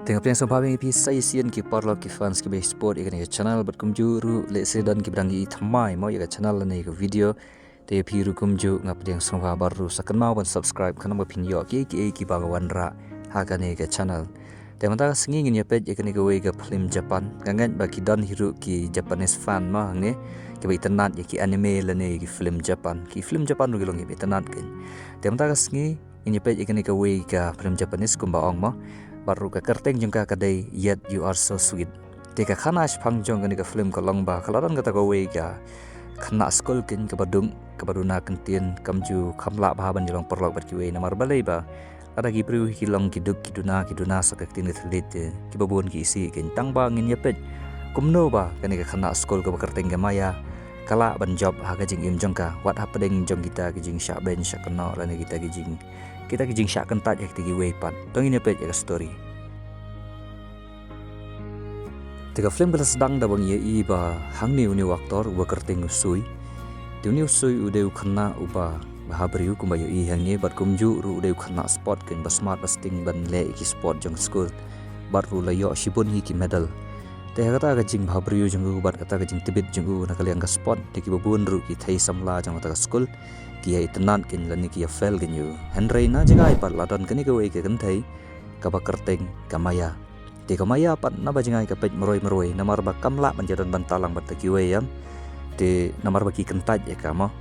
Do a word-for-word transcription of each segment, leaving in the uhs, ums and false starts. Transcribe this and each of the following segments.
Te nga pdiang sngewbha ïa phi sa shisien ki paralok ki fans kiba ïeit sport ïa kane ka channel bad kumjuh ruh lehse don kiba dang ïohi thymmai mo ïa ka channel lane ïa ka video. Te ïa phi ruh kumjuh nga pdiang sngewbha bad ruh sa kynmaw ban subscribe khnang ba phin ïoh kiei kiei kiba nga wanrah ha kane ka channel. Te mynta ka sngi ngin ïa peit ïa kane kawei ka film Japan. Nga ngeit ba ki don hi ruh ki Japanese fan mo hangne kiba itynnad ïa ki anime lane ïa ki film Japan. Ki film Japan ruh ki long kiba itynnad kein. Te mynta ka sngi ngin ïa peit ïa kane kawei ka film Japanese kumba ong mo. Bad ruh ka kyrteng jong ka ka dei Yet You Are So Sweet. Te ka khana shaphang jong kane ka film ka long ba ka la don kata kawei ka khynnah skul kein kaba duk kaba duna kyntien, kam ju kham lah bha ban ïalong paralok bad kiwei namar balei ba lada ki briew hi ki long ki duk ki duna ki duna sa ka ktien ka thylliej te kiba bun ki isih kein. Tang ba ngin ïa peit kumno ba kane ka khynnah skul kaba kyrteng ka Maya ka lah ban jop ha ka jingim jong ka wat hapdeng jong kita ki jingshah beiñ shah kynnoh lane kita ki jing kita ki jingshah kyntait ha kita kiwei pat. To ngin ïa peit ïa ka story. Te ka film ka la sdang da ba ngi ïohi ba hangne une u actor uba kyrteng u Sui. Te une u Sui u dei u khynnah uba bha briew kumba ïohi hangne bad kumjuh ruh u dei u khynnah sport kein ba smart ba sting ban leh ïa ki sport jong skul. Bad ruh la ïoh shibun hi ki medal. Te ha kata ka jingbha briew jong u bad kata ka jingtbit jong u na ka liang ka sport te kiba bun ruh ki thei samla jong kata ka skul ki ïa itynnad kein lane ki ïa fail kein ïa u. Hynrei na jngai pat la don kane kawei ka kynthei kaba kyrteng ka Maya. Te ka Maya pat na ba jngai ka peit marwei marwei namar ba kam lah ban ïadon bynta lang bad kita kiwei em. Te namar ba ki kyntait ïa ka mo.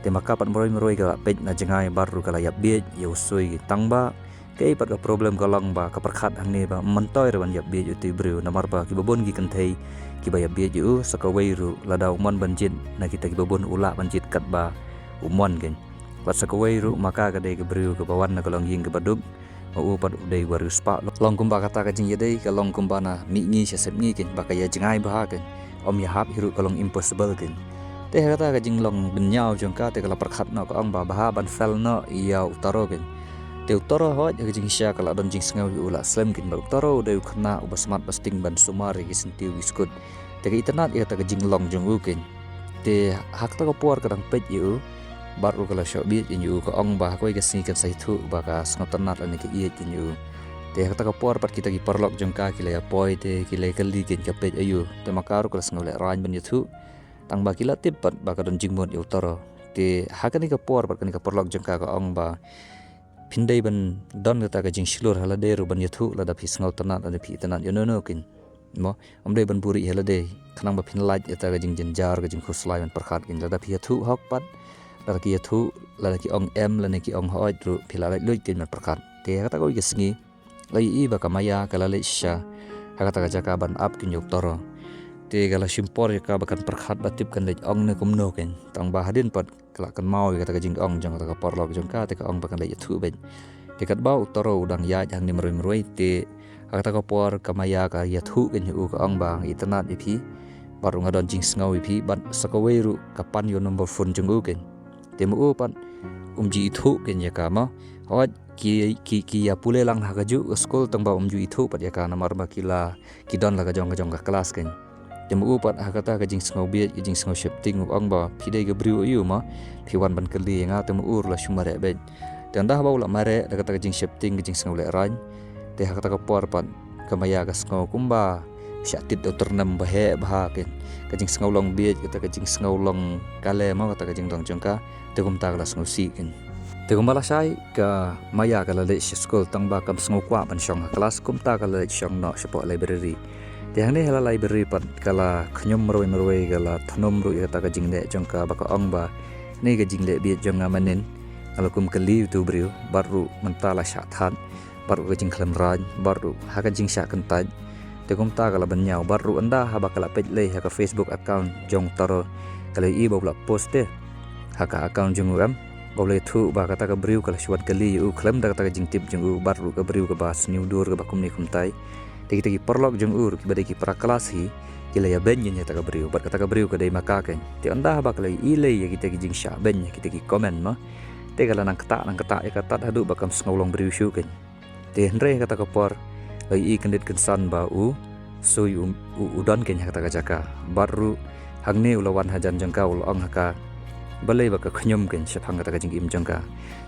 Te ma ka pat marwei marwei ka la peit na jngai bad ruh ka la ïap bieit ïa u Sui tang ba kaei pat ka problem ka long ba ka pyrkhat hangne ba ym myntoi ruh ban ïap bieit ïa utu u briew namar ba kiba bun ki kynthei kiba ïap bieit ïa u sa kawei ruh lada u mon ban jied na kita kiba bun u lah ban jied katba u mon kein. Bad sa kawei ruh ma ka ka dei ka briew kaba wan na ka longïing kaba duk. Ma u pat u dei uba riewspah. Long kumba kata ka jingïadei ka long kumba na mihngi sha sepngi kein ba ka ïa jngai bha kein. Ym ïahap hi ruh ka long impossible kein. Te ha kata ka jinglong bynñiaw jong ka te ka la pyrkhat noh ka ong ba bha ban fail noh ïa u Taro kein. Te u Taro hooid ha ka jingshisha ka la don jingsngew ïa u la slem kein bad u Taro u dei u khynnah uba smart ba sting ban sumar ïa ki syntiew ki skud. Te ka itynnad ïa kata ka jinglong jong u kein. Te ha kata ka por ka dang peit ïa u bad ruh ka la shoh bieit kein ïa u ka ong ba ha kawei ka sngi kan sa ïathuh ba ka sngewtynnad lane ka ïeit kein ïa u. Te ha kata ka por pat kita ki paralok jong ka ki la ïa poi te ki la ïa kylli kein ka peit aïu. Te ma ka ruh ka la sngewlehraiñ ban ïathuh tang ba ki la tip pat ba ka don jingmut ïa u Taro. Te ha kane ka por pat kane ka paralok jong ka ka ong ba phin dei ban don kata ka jingshlur ha lade ruh ban ïathuh lada phi sngewtynnad lada phi itynnad ïano ïano kein. Mo, ym dei ban buhrieh ha lade khnang ba phin lait ïa kata ka jingjynjar ka jingkhuslai ban pyrkhat kein lada phi ïathuh hok pat. Lada ki ïathuh lada ki ong em lane ki ong hooid ruh phi la lait luid kein ban pyrkhat. Te ha kata kawei ka sngi la ïohi ba ka Maya ka la leit sha ha kata ka jaka ban ap kein ïa u Taro. Te ka la shim por ïa ka ba kan pyrkhat ba tip kan leit ong ne kumno kein tang ba hadien pat ka la kynmaw ïa kata ka jingong jong kata ka paralok jong ka te ka ong ba kan leit ïathuh beit. Te katba u Taro u dang ïaid hangne marwei marwei te ha kata ka por ka Maya ka ïathuh kein ïa u ka ong ba nga itynnad ïa phi bad ruh nga don jingsngew ïa phi bad sa kawei ruh ka pan ïa u number phone jong u kein. Te ma u pat um ju ithuh kein ïa ka mo. Hooid ki ki ki ïa pule lang ha kajuh ka skul tang ba um ju ithuh pat ïa ka namar ba ki la ki don la ka jong ka jong ka klas kein. Te ma u pat ha kata ka jingsngew bieit ka jingsngew sheptieng u ong ba phi dei ka briew aïu ma phi wan ban kylli ïa nga te ma u ruh la shu mareh beit. Te ynda haba u la mareh da kata ka jingsheptieng ka jingsngew lehraiñ. Te ha kata ka por pat ka Maya ka sngew kumba shah tit da u tyrnem ba heh bha kein. Ka jingsngew long bieit kata ka jingsngew long kale ma kata ka jingdon jong ka. Te kumta ka la sngewsih kein. Te kumba la shai ka Maya ka la leit sha skul tang ba kam sngew kwah ban shong ha klas kumta ka la leit shong noh shapoh library. Te hangne ha la library pat ka la khñium marwei marwei ka la thnum ruh ïa kata ka jingleh jong ka ba ka ong ba ne ka jingleh bieit jong nga mynnin nga la kum kylli utu u briew bad ruh mynta la shah that. Bad ruh ka jingkhlem raiñ bad ruh ha ka jingshah kyntait. Te kumta ka la bynñiaw bad ruh ynda haba ka la peit lei ha ka Facebook account jong u Taro ka la ïohi ba u la post te ha ka account jong u em ba u la ïathuh ba kata ka briew ka la shu wan kylli ïa u khlem da kata ka jingtip jong u bad ruh ka briew kaba sniew dur kaba kumne kumtai. Te kita ki paralok jong u ruh kiba dei ki para klas hi ki la ïa beiñ ïa kata ka briew bad kata ka briew ka dei ma ka kein. Te ynda haba ka la ïohi lei ïa kita ki jingshah beiñ ïa kita ki comment ma te ka la nang ktah nang ktah ïa ka tad haduh ba kam sngew long briew shuh kein. Te hynrei ha kata ka por la ïohi kyndit kynsan ba u Sui u, u, u don kein ha kata ka jaka. Bad ruh hangne u la wan hajan jong ka u la ong ha ka balei ba ka khñium kein shaphang kata ka jingim jong ka.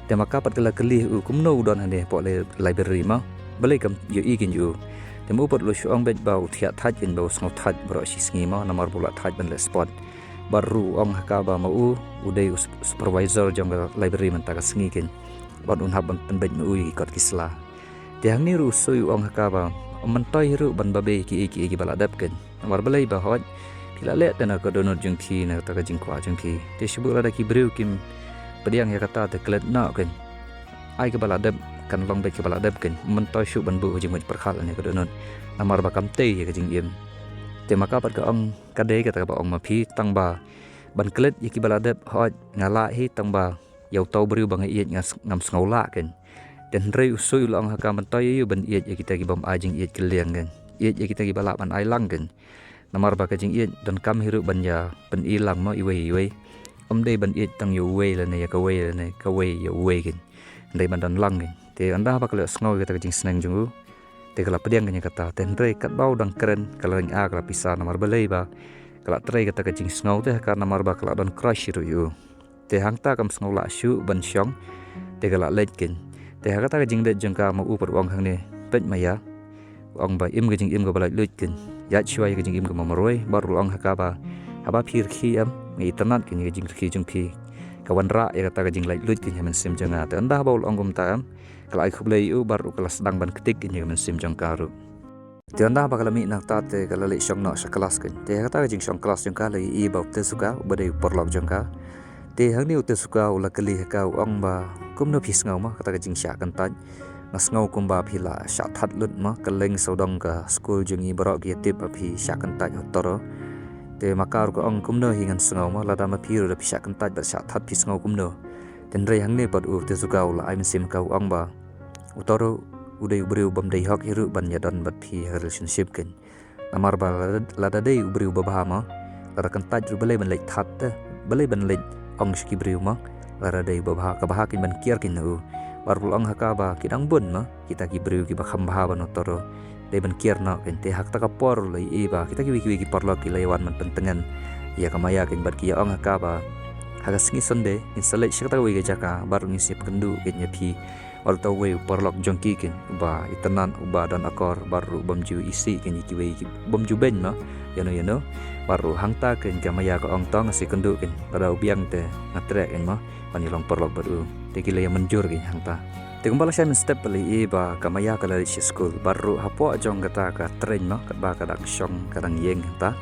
Te ma ka pat ka la kylli u kumno u don hangne hapoh li-, library ma balei kam ïohi kein ïa u. Te ma u pat u la shu ong beit ba u thiah thait kein, ba u sngew thait baroh shi sngi mo, namar ba u la thait ban leh sport. Bad ruh u ong ha ka ba ma u u dei u sup-, supervisor jong ka library mynta ka sngi kein. Bad un hap ban pynbeit ma u ïa ki kot ki sla. Te hangne ruh u Sui u ong ha ka ba ym myntoi hi ruh ban babe kiei kiei kiba la dep kein. Namar balei ba hooid, phi la leh te na ka dohnud jong phi, na kata ka jingkwah jong phi. Te shu buh lada ki briew kim pdiang ïa kata te klet noh kein. Ai kaba la dep, kan long beit kaba la dep kein. Ym myntoi shuh ban buh jingmut pyrkhat lane ka dohnud. Namar ba kam tei ïa ka jingim. Te ma ka pat ka ong ka dei kata kaba ong ma phi, tang ba ban klet ïa kiba la dep, hooid nga lah hi, tang ba ïa uta u briew ba nga ïeit nga s-, ngam sngew lah kein. Te hynrei u Sui u la ong ha ka, myntoi ïa u ban ïeit ïa kita ki bym ai jingïeit kylliang kein. Ïeit ïa kita kiba lah ban ai lang kein. Namar ba ka jingïeit donkam hi ruh ban ïa pyni lang mo iwei iwei. Ym dei ban ïeit tang ïa uwei lane ïa kawei lane kawei ïa uwei kein. Hynrei ban don lang kein. Te ynda ba ka la sngew ïa kata ka jingsneng jong u, te ka la pdiang kein ïa kata. Te hynrei katba u dang kren ka la ring ah ka la pisa, namar balei ba ka la trei kata ka jingsngew te ha ka, namar ba ka la don crush hi ruh ïa u. Te hangta kam sngew lah shuh ban shong, te ka la leit kein. Te ha kata ka jingleit jong ka ma u pat u ong hangne, peit ma ïa, u ong ba im ka jingim kaba laitluid kein. Ïaid shuwa ïa ka jingim kaba marwei, bad ruh u ong ha ka ba haba phi rkhie em, nga itynnad kein ïa ka jingrkhie jong phi. Ka wanrah ïa kata ka jinglaitluid kein ha mynsiem jong nga. Te ynda ba u la ong kumta em, ka la ai khublei ïa u bad ruh ka la sdang ban ktik kein ïa ka mynsiem jong ka ruh. Te ynda ba ka la mih nangta te ka la leit shong noh sha klas kein. Te ha kata ka jingshong klas jong ka la ïohi ba u Tezuka uba dei u paralok jong ka. Te hangne u Tezuka u la kylli ha ka, u ong ba kumno phi sngew mo kata ka jingshah kyntait. Nga sngew kumba phi la shah that lut mo, kylleng sawdong ka skul jong ngi baroh ki ïa tip ba phi shah kyntait ha u Toro. Te ma ka ruh ka ong kumno hi ngan sngew mo, lada ma phi ruh da phi shah kyntait bad shah that phi sngew kumno. Te hynrei hangne pat u Tezuka u la ai mynsiem ha ka, u ong ba uta ruh u dei u briew bym dei hok hi ruh ban ïa don bad phi ha relationship kein. Namar ba lada, lada dei u briew babha mo, lada kyntait ruh balei ban leit that te, balei ban leit ong sha ki briew mo, lada dei babha, ka bha kein ban kiar kein na u. Bad ruh u la ong ha ka ba ki dang bun mo kita ki briew kiba kham bha ban uta ruh. Dei ban kiar noh kein. Te ha kata ka por u la ïohi ba kita kiwei kiwei ki paralok ki la ïa wan ban pyntngen ïa ka Maya kein bad ki ïa ong ha ka ba ha ka sngi Sunday ngin sa leit sha kata kawei ka jaka bad ruh ngin sa ïakynduh kein ïa phi. Bad uta uwei u paralok jong ki kein uba itynnad, uba don akor bad ruh bym ju isih kein ïa kiwei ki, bym ju beiñ mo ïano ïano. Bad ruh hangta kein ka Maya ka ong, to nga sa ïakynduh kein, lada u biang te nga treh kein mo ban ïa long paralok bad u. Te ki la ïa mynjur kein hangta. Te kumba la shai mynstep la ïohi ba ka Maya ka la leit sha skul bad ruh hapoh jong kata ka train mo, katba ka dang shong ka dang ïeng hangta.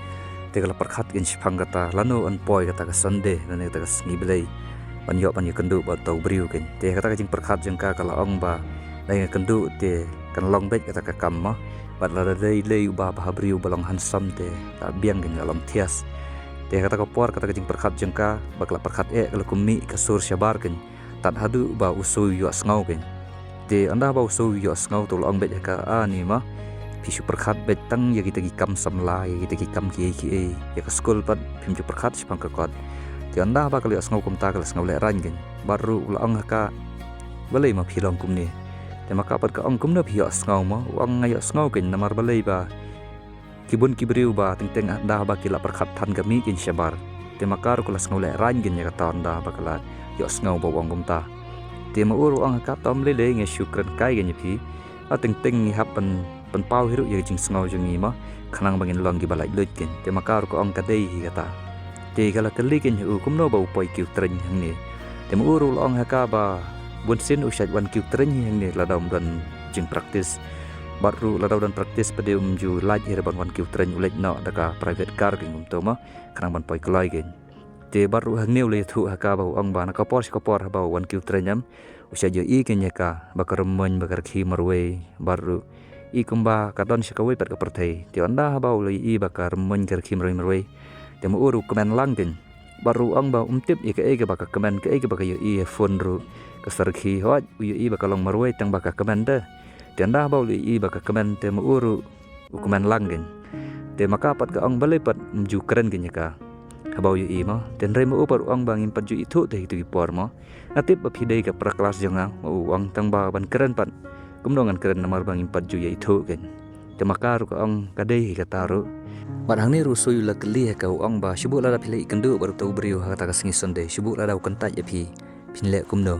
Te ka la pyrkhat kein shaphang kata lano yn poi kata ka Sunday lane kata ka sngi Blei ban ïoh ban ïakynduh bad uta u briew kein. Te kata ka jingpyrkhat jong ka ka la ong ba lada nga kynduh te kan long beit kata ka kam mo. Bad lada dei lei uba bha briew ba long handsome te la biang kein, la long thias. Te kata ka por kata ka jingpyrkhat jong ka ba ka la pyrkhat eh ka la kum mih ka sur shabar kein. Tad haduh ba u Sui u ïohsngew kein. Te ynda ba u Sui u ïohsngew te u la ong beit ha ka, a ni ma, phi shu pyrkhat beit tang ïa kita ki kam samla, ïa kita ki kam kiei kiei. Ïa ka skul pat phim ju pyrkhat shaphang ka kot. Te ynda ba ka la ïohsngew kumta ka la sngew lehraiñ kein. Bad ruh u la ong ha ka, balei ma phi long kumne. Te ma ka pat ka ong, kumno phi ïohsngew mo, u ong nga ïohsngew kein namar balei ba ki bun ki briew ba teng teng ynda ba ki la pyrkhat than ka mih kein shabar. Te ma ka ruh ka la sngew lehraiñ kein ïa kata ynda ba ka la ïohsngew ba u ong kumta. Te ma u ruh u ong ha ka, to ym lei lei, nga shu kren kai kein ïa phi. Ba teng teng ngi hap ban pynpaw hi ruh ïa ka jingsngew jong ngi mo, khnang ba ngin long kiba laitluid kein. Te ma ka ruh ka ong ka dei hi kata. Te ka la kylli kein ha u kumno ba u poi kiew train hangne. Te ma u ruh u la ong ha ka ba bunsien u shait wan kiew train hi hangne lada um don jingpractice. Bad ruh lada u don practice pat de um ju lait hi ruh ban wan kiew train, u leit noh da ka private car kein kumto mo, khnang ban poi kloi kein. Te bad ruh hangne u la ïathuh ha ka ba u ong ba na ka por sha ka por haba u wan kiew train em, u shait ïohi kein ïa ka ba ka rymmuiñ, ba ka rkhie marwei, bad ruh i kumba ka don sha kawei pat ka pyrthei. Te ynda haba u la ïohi ba ka rymmuiñ, ka rkhie marwei marwei, te ma u ruh u kmen lang kein. Bad ruh u ong ba um tip ïa kaei kaba ka kmen, kaei kaba ka ïohi ha phone ruh. Ka sa rkhie, hooid u ïohi ba ka long marwei tang ba ka kmen de. Te ynda haba u la ïohi ba ka kmen te ma u ruh u kmen lang kein. Te ma ka pat ka ong balei pat um ju kren kein ïa ka haba u ïohi mo. Te hynrei ma u pat u ong ba ngim pat ju ithuh te ha kito ki por mo. Nga tip ba phi dei ka para klas jong nga, ma u ong, tang ba ban kren pat kumno ngan kren namar ba ngim pat ju ïa ithuh kein. Te ma ka ruh ka ong ka dei hi kata ruh. Bad hangne ruh u Sui u la kylli ha ka, u ong ba shu buh lada phi la ïakynduh bad uta u briew ha kata ka sngi Sunday, shu buh lada u kyntait ïa phi, phin leh kumno.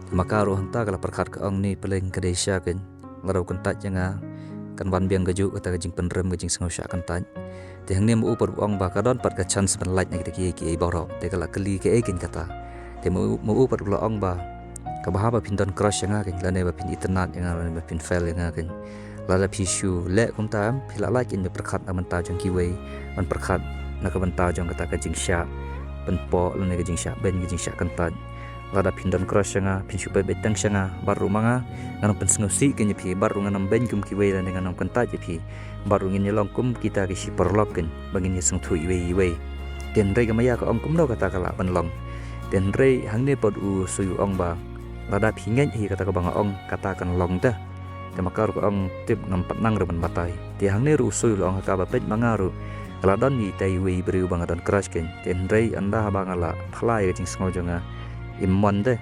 Te ma ka ruh hangta ka la pyrkhat ka ong, ni paleng ka dei shisha kein. Lada u kyntait ïa nga, kan wan biang kajuh kata ka jingpynrem ka jingsngew shah kyntait. Te hangne ma u pat u ong ba ka don pat ka chance ban lait na kita kiei kiei baroh. Te ka la kylli kaei keiñ kata. Te ma u, ma u pat u la ong ba ka bha ba phin don crush ïa nga keiñ, lane ba phin itynnad ïa nga, lane ba phin fail ïa nga keiñ. Lada phi shu leh kumta em, phi la lait keiñ ban pyrkhat na ka bynta jong kiwei, ban pyrkhat na ka bynta jong kata ka jingshah pynpoh lane ka jingshah beiñ, ka jingshah kyntait. Lada phin don crush sha nga, phin shu peit beit tang sha nga, bad ruh ma nga ngan ym pynsngewsih keiñ ïa phi, bad ruh ngan ym beiñ kum kiwei lane ngan ym kyntait ïa phi, bad ruh ngin ïa long kum kita ki shi paralok keiñ ba ngin ïa sngewthuh iwei ïa iwei. Te hynrei ka Maya ka ong kumno kata ka lah ban long. Te hynrei hangne pat u Sui u ong ba lada phi ngeit hi kata kaba nga ong, kata kan long te. Te ma ka ruh ka ong, tip, ngam pat nang ruh ban batai. Te hangne ruh u Sui u la ong ha ka ba peit ma nga ruh ka la don hi te iwei i briew ba nga don crush keiñ. Te hynrei ynda haba nga la phla ïa ka jingsngew jong nga, im mon te,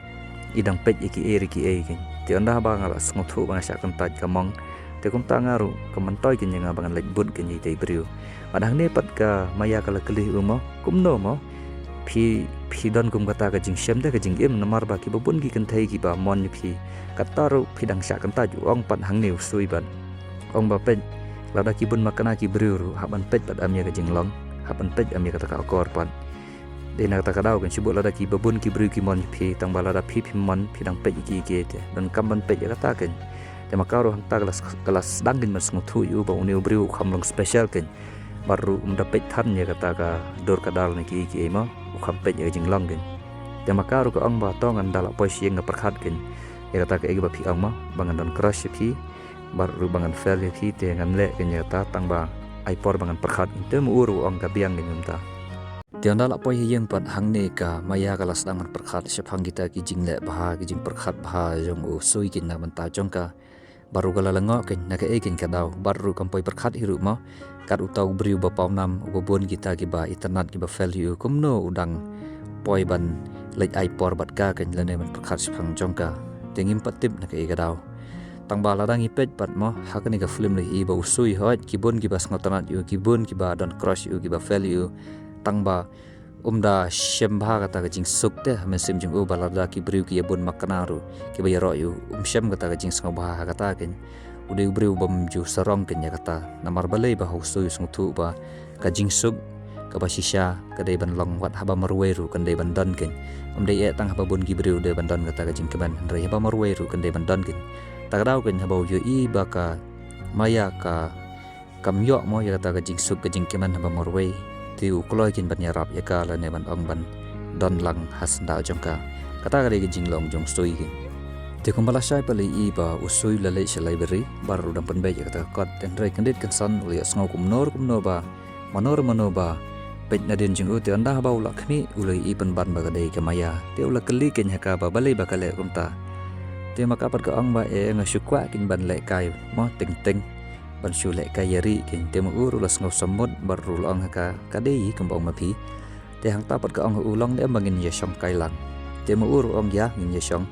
i dang peit ïa kiei re kiei keiñ. Te ynda haba nga la sngewthuh ba nga shah kyntait ka mong, te kumta nga ruh kam myntoi keiñ ïa nga ba ngan leit bud keiñ ïa itei i briew. Bad hangne pat ka Maya ka la kylli u mo, kumno mo phi, phi don kum kata ka jingshem te, ka jingim, namar ba kiba bun ki kynthei kiba mon ïa phi, kata ruh phi dang shah kyntait. U ong pat hangne u Sui pat, ong ba peit, lada ki bun makna ki briew ruh, hap ban peit pat em ïa ka jinglong, hap ban peit em ïa kata ka akor pat. Dei na kata ka daw keiñ, shu bud lada kiba bun ki briew ki mon ïa phi, tang ba lada phi phim mon, phi dang peit ïa kiei kiei te, donkam ban peit ïa kata keiñ. Te ma ka ruh hangta ka la s-, ka la sdang keiñ ban sngewthuh ïa u ba une u briew u kham long special keiñ. Bad ruh um da peit than ïa kata ka dur ka dar ne kiei kiei mo, u kham peit ïa ka jinglong keiñ. Te ma ka ruh ka ong ba to ngan da lah poi sha ïing nga pyrkhat keiñ ïa kata kaei kaba phi ong mo, ba ngan don crush ïa phi, bad ruh ba ngan fail ïa phi, te ngan leh keiñ ïa kata, tang ba ai por ba ngan pyrkhat keiñ. Te ma u ruh u ong ka biang keiñ kumta. Te ynda lah poi ha ïing pat hangne ka Maya ka la sdang ban pyrkhat shaphang kita ki jingleh bha, ki jingpyrkhat bha jong u Sui keiñ na ka bynta jong ka. Bad ruh ka la lyngngoh keiñ na kaei keiñ ka daw, bad ruh kam poi pyrkhat hi ruh mo, kat uta u briew ba pawnam, uba bun kita kiba itynnad, kiba fail hi u, kumno u dang poi ban leit ai por bad ka keiñ lane ban pyrkhat shaphang jong ka. Te ngim pat tip na kaei ka daw. Tang ba lada ngi peit pat mo ha kane ka film la ïohi ba u Sui, hooid ki bun kiba sngewtynnad ïa u, ki bun kiba don crush ïa u, kiba fail ïa u, tang ba um da shem bha kata ka jingsuk te ha mynsiem jong u, ba lada ki briew ki ïa bun makna ruh, kiba ïaroh ïa u, um shem kata ka jingsngewbha ha kata keiñ. U dei u briew bym ju sarong keiñ ïa kata. Namar balei? Ba ha u Sui u sngewthuh ba ka jingsuk kaba shisha ka dei ban long wat haba marwei ruh kan dei ban don keiñ. Ym dei eh tang haba bun ki briew dei ban don kata ka jingkmen, hynrei haba marwei ruh kan dei ban don keiñ. Ta ka daw keiñ haba u ïohi ba ka Maya ka kam ïoh mo ïa kata ka jingsuk, ka jingkmen haba marwei, te u kloi keiñ ban ïarap ïa ka lane ban ong ban don lang ha syndah jong ka. Kata ka dei ka jinglong jong u Sui keiñ. Te kumba lashai pat la ïohi ba u Sui u la leit sha library, bad ruh u dang pynbeit ïa kata ka kot, te hynrei kyndit kynsan u la ïohsngew kumno kumno ba mano re mano ba peit nadien jong u, te ynda haba u la khmih u la ïohi pynban ba ka dei ka Maya. Te u la kylli keiñ ha ka ba balei ba ka leh kumta. Te ma ka pat ka ong ba, eh, nga shu kwah keiñ ban lehkai mo teng teng, ban shu lehkai ïa rieh keiñ. Te ma u ruh u la sngew sammut bad ruh u la ong ha ka, ka dei hi kumba ong ma phi. Te hangta pat ka ong ha u, long ne em ba ngin ïa shongkai lang? Te ma u ruh u ong ïa ngin ïa shong.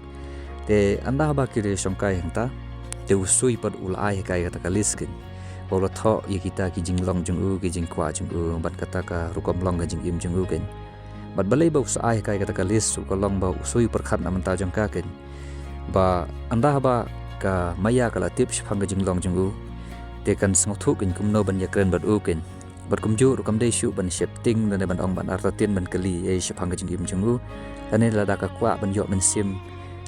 Te ynda haba ki la shongkai hangta, te u Sui pat u la ai ha ka ïa kata ka list keiñ, ba u la thoh ïa kita ki jinglong jong u, ki jingkwah jong u, bad kata ka rukom long ka jingim jong u keiñ. Bad balei ba u sa ai ha ka ïa kata ka list? U ka long ba u Sui u pyrkhat na ka bynta jong ka keiñ, ba ynda haba ka Maya ka la tip shaphang ka jinglong jong u, te kan sngewthuh keiñ kumno ban ïakren bad u keiñ. Bad kumjuh ruh kam dei shuh ban sheptieng lane ban ong ban artatien ban kylli ei shaphang ka jingim jong u, lane lada ka kwah ban ïoh mynsiem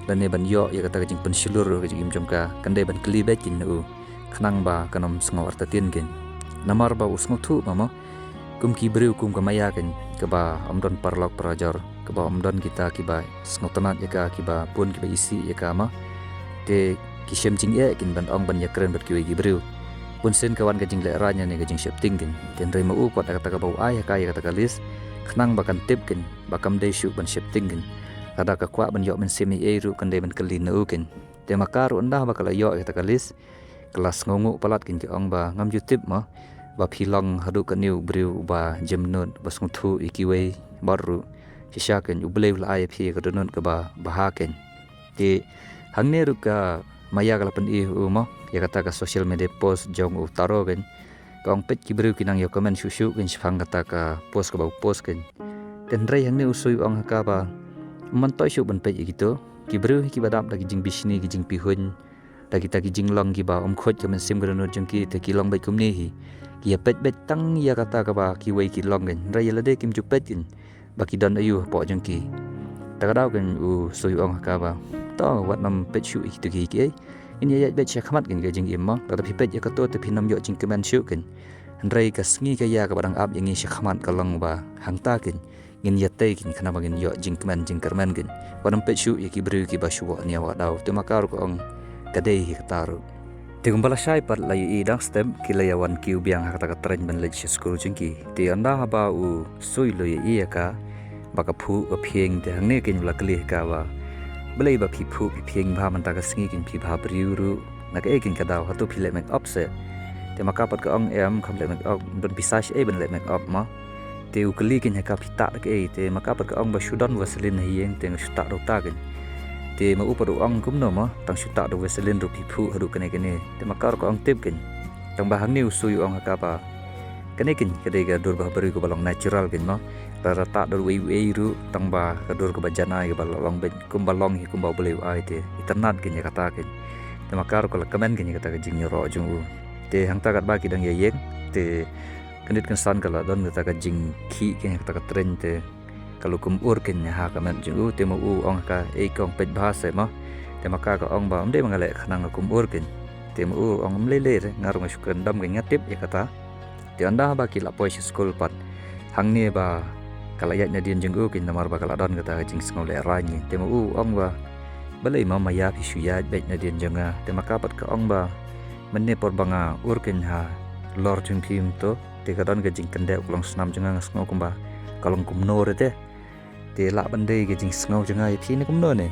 lane ban ïoh ïa kata ka jingpynshlur ka jingim jong ka, kan dei ban kylli beit keiñ na u, khnang ba kan ym sngew artatien keiñ. Namar ba u sngewthuh ba mo, kum ki briew kum ka Maya keiñ, kaba ym don paralok parajor, kaba ym don kita kiba sngewtynnad ïa ka, kiba bun kiba isih ïa ka mo, te ki shem jingeh keiñ ban ong ban ïakren bad kiwei ki briew. Bunsien ka wan ka jinglehrain ne ka jingsheptieng keiñ. Te hynrei ma u pat da kata kaba u ai ha ka ïa kata ka list, khnang ba kan tip keiñ ba kam dei shuh ban sheptieng keiñ. Lada ka kwah ban ïoh mynsiem ei ei ruh kan dei ban kylli na u keiñ. Te ma ka ruh ynda ba ka la ïoh ïa kata ka list, ka la sngewnguh palat keiñ, ka ong ba ngam ju tip mo ba phi long haduh katne u briew uba jemnud, uba sngewthuh ïa kiwei, bad ruh shisha keiñ U Blei u la ai ïa phi ïa ka dohnud kaba bha keiñ. Te hangne ruh ka Maya ka la pyni ha u mo ïa kata ka social media post jong u Taro keiñ. Ka ong peit ki briew ki nang ïa comment shuh shuh keiñ shaphang kata ka post kaba u post keiñ. Te hynrei hangne u Sui u ong ha ka ba ym myntoi shuh ban peit ïa kito. Ki briew hi kiba dap da ki jingbishni, ki jingpihuiñ, Da kita ki jinglong kiba ym khuid ka mynsiem ka dohnud jong ki, te ki long beit kumne hi. Ki ïa peit beit tang ïa kata kaba kiwei ki long kein, hynrei ïa lade kim ju peit kein ba ki don aïu hapoh jong ki. Ta ka daw kein u Sui u ong ha ka ba, to wat nym peit shuh ïa kito kiei kiei. Ngin ïa ïaid beit sha khmat kein ka jingim mo. Lada phi peit ïa kato te phin nym ïoh jingkmen shuh kein. Hynrei ka sngi ka ïa kaba dang ap ïa ngi sha khmat ka long ba hangta kein ngin ïa tei kein, khnang ba ngin ïoh jingkmen jingkyrmen kein. Wat nym peit shuh ïa ki briew kiba shu wad nia wad daw. Te ma ka ruh ka ong ka dei hi kata ruh. Te kumba la shai pat la ïohi dang step ki la ïa wan kiew biang ha kata ka tren ban leit sha skul jong ki. Te ynda haba u Sui u la ïohi ïa ka ba ka phuh ka phieng, te hangne kein u la kylli ha ka ba, balei ba phi phuh phi phieng bha mynta ka sngi, kein phi bha briew ruh, na kaei kein ka daw, hato phi leh make up seh? Te ma ka pat ka ong, em, kam leh make up. Don pisa shaei ban leh make up mo? Te u kylli kein ha ka, phi tah da kaei? Te ma ka pat ka ong ba shu don Vaseline ha ïing, te nga shu tah da uta kein. Te ma u pat u ong kumno mo, tang shu tah da Vaseline ruh phi phuh haduh kane kane? Te ma ka ruh ka ong tip kein. Tang ba hangne u Sui u ong ha ka ba kane kein ka dei ka dur bhabriew kaba long natural kein mo. Lada tah da uei uei ruh, tang ba ka dur kaba janai kaba la long beit kumba long hi, kumba U Blei u ai, te itynnad kein ïa kata kein. Te ma ka ruh ka la kmen kein ïa kata ka jingïaroh jong u. Te hangta katba ki dang ïa ïeng, te kyndit kynsan ka la don kata ka jingkhih kein ïa kata ka tren, te ka la kum ur kein ha ka met jong u. Te ma u ong ha ka, ei kong, peit bha seh mo. Te ma ka ka ong ba ym dei ma nga leh khnang ka kum ur kein. Te ma u ong, ym lei lei re, nga ruh nga shu kren dom kein, nga tip ïa kata. Te ynda ba ki la poi sha skul pat, hangne ba ka la ïaid nadien jong u kein, namar ba ka la don kata ka jingsngew lehraiñ. Te ma u ong ba, balei ma, ma ïa phi shu ïaid beit nadien jong nga? Te ma ka pat ka ong ba, mynne por ba nga ur kein halor jong phi mynta, te ka don ka jingkyndit ka long snam jong nga, nga sngew kumba ka long kumno re te. Te lah ban dei ka jingsngew jong nga ïa phi ne kumno ne?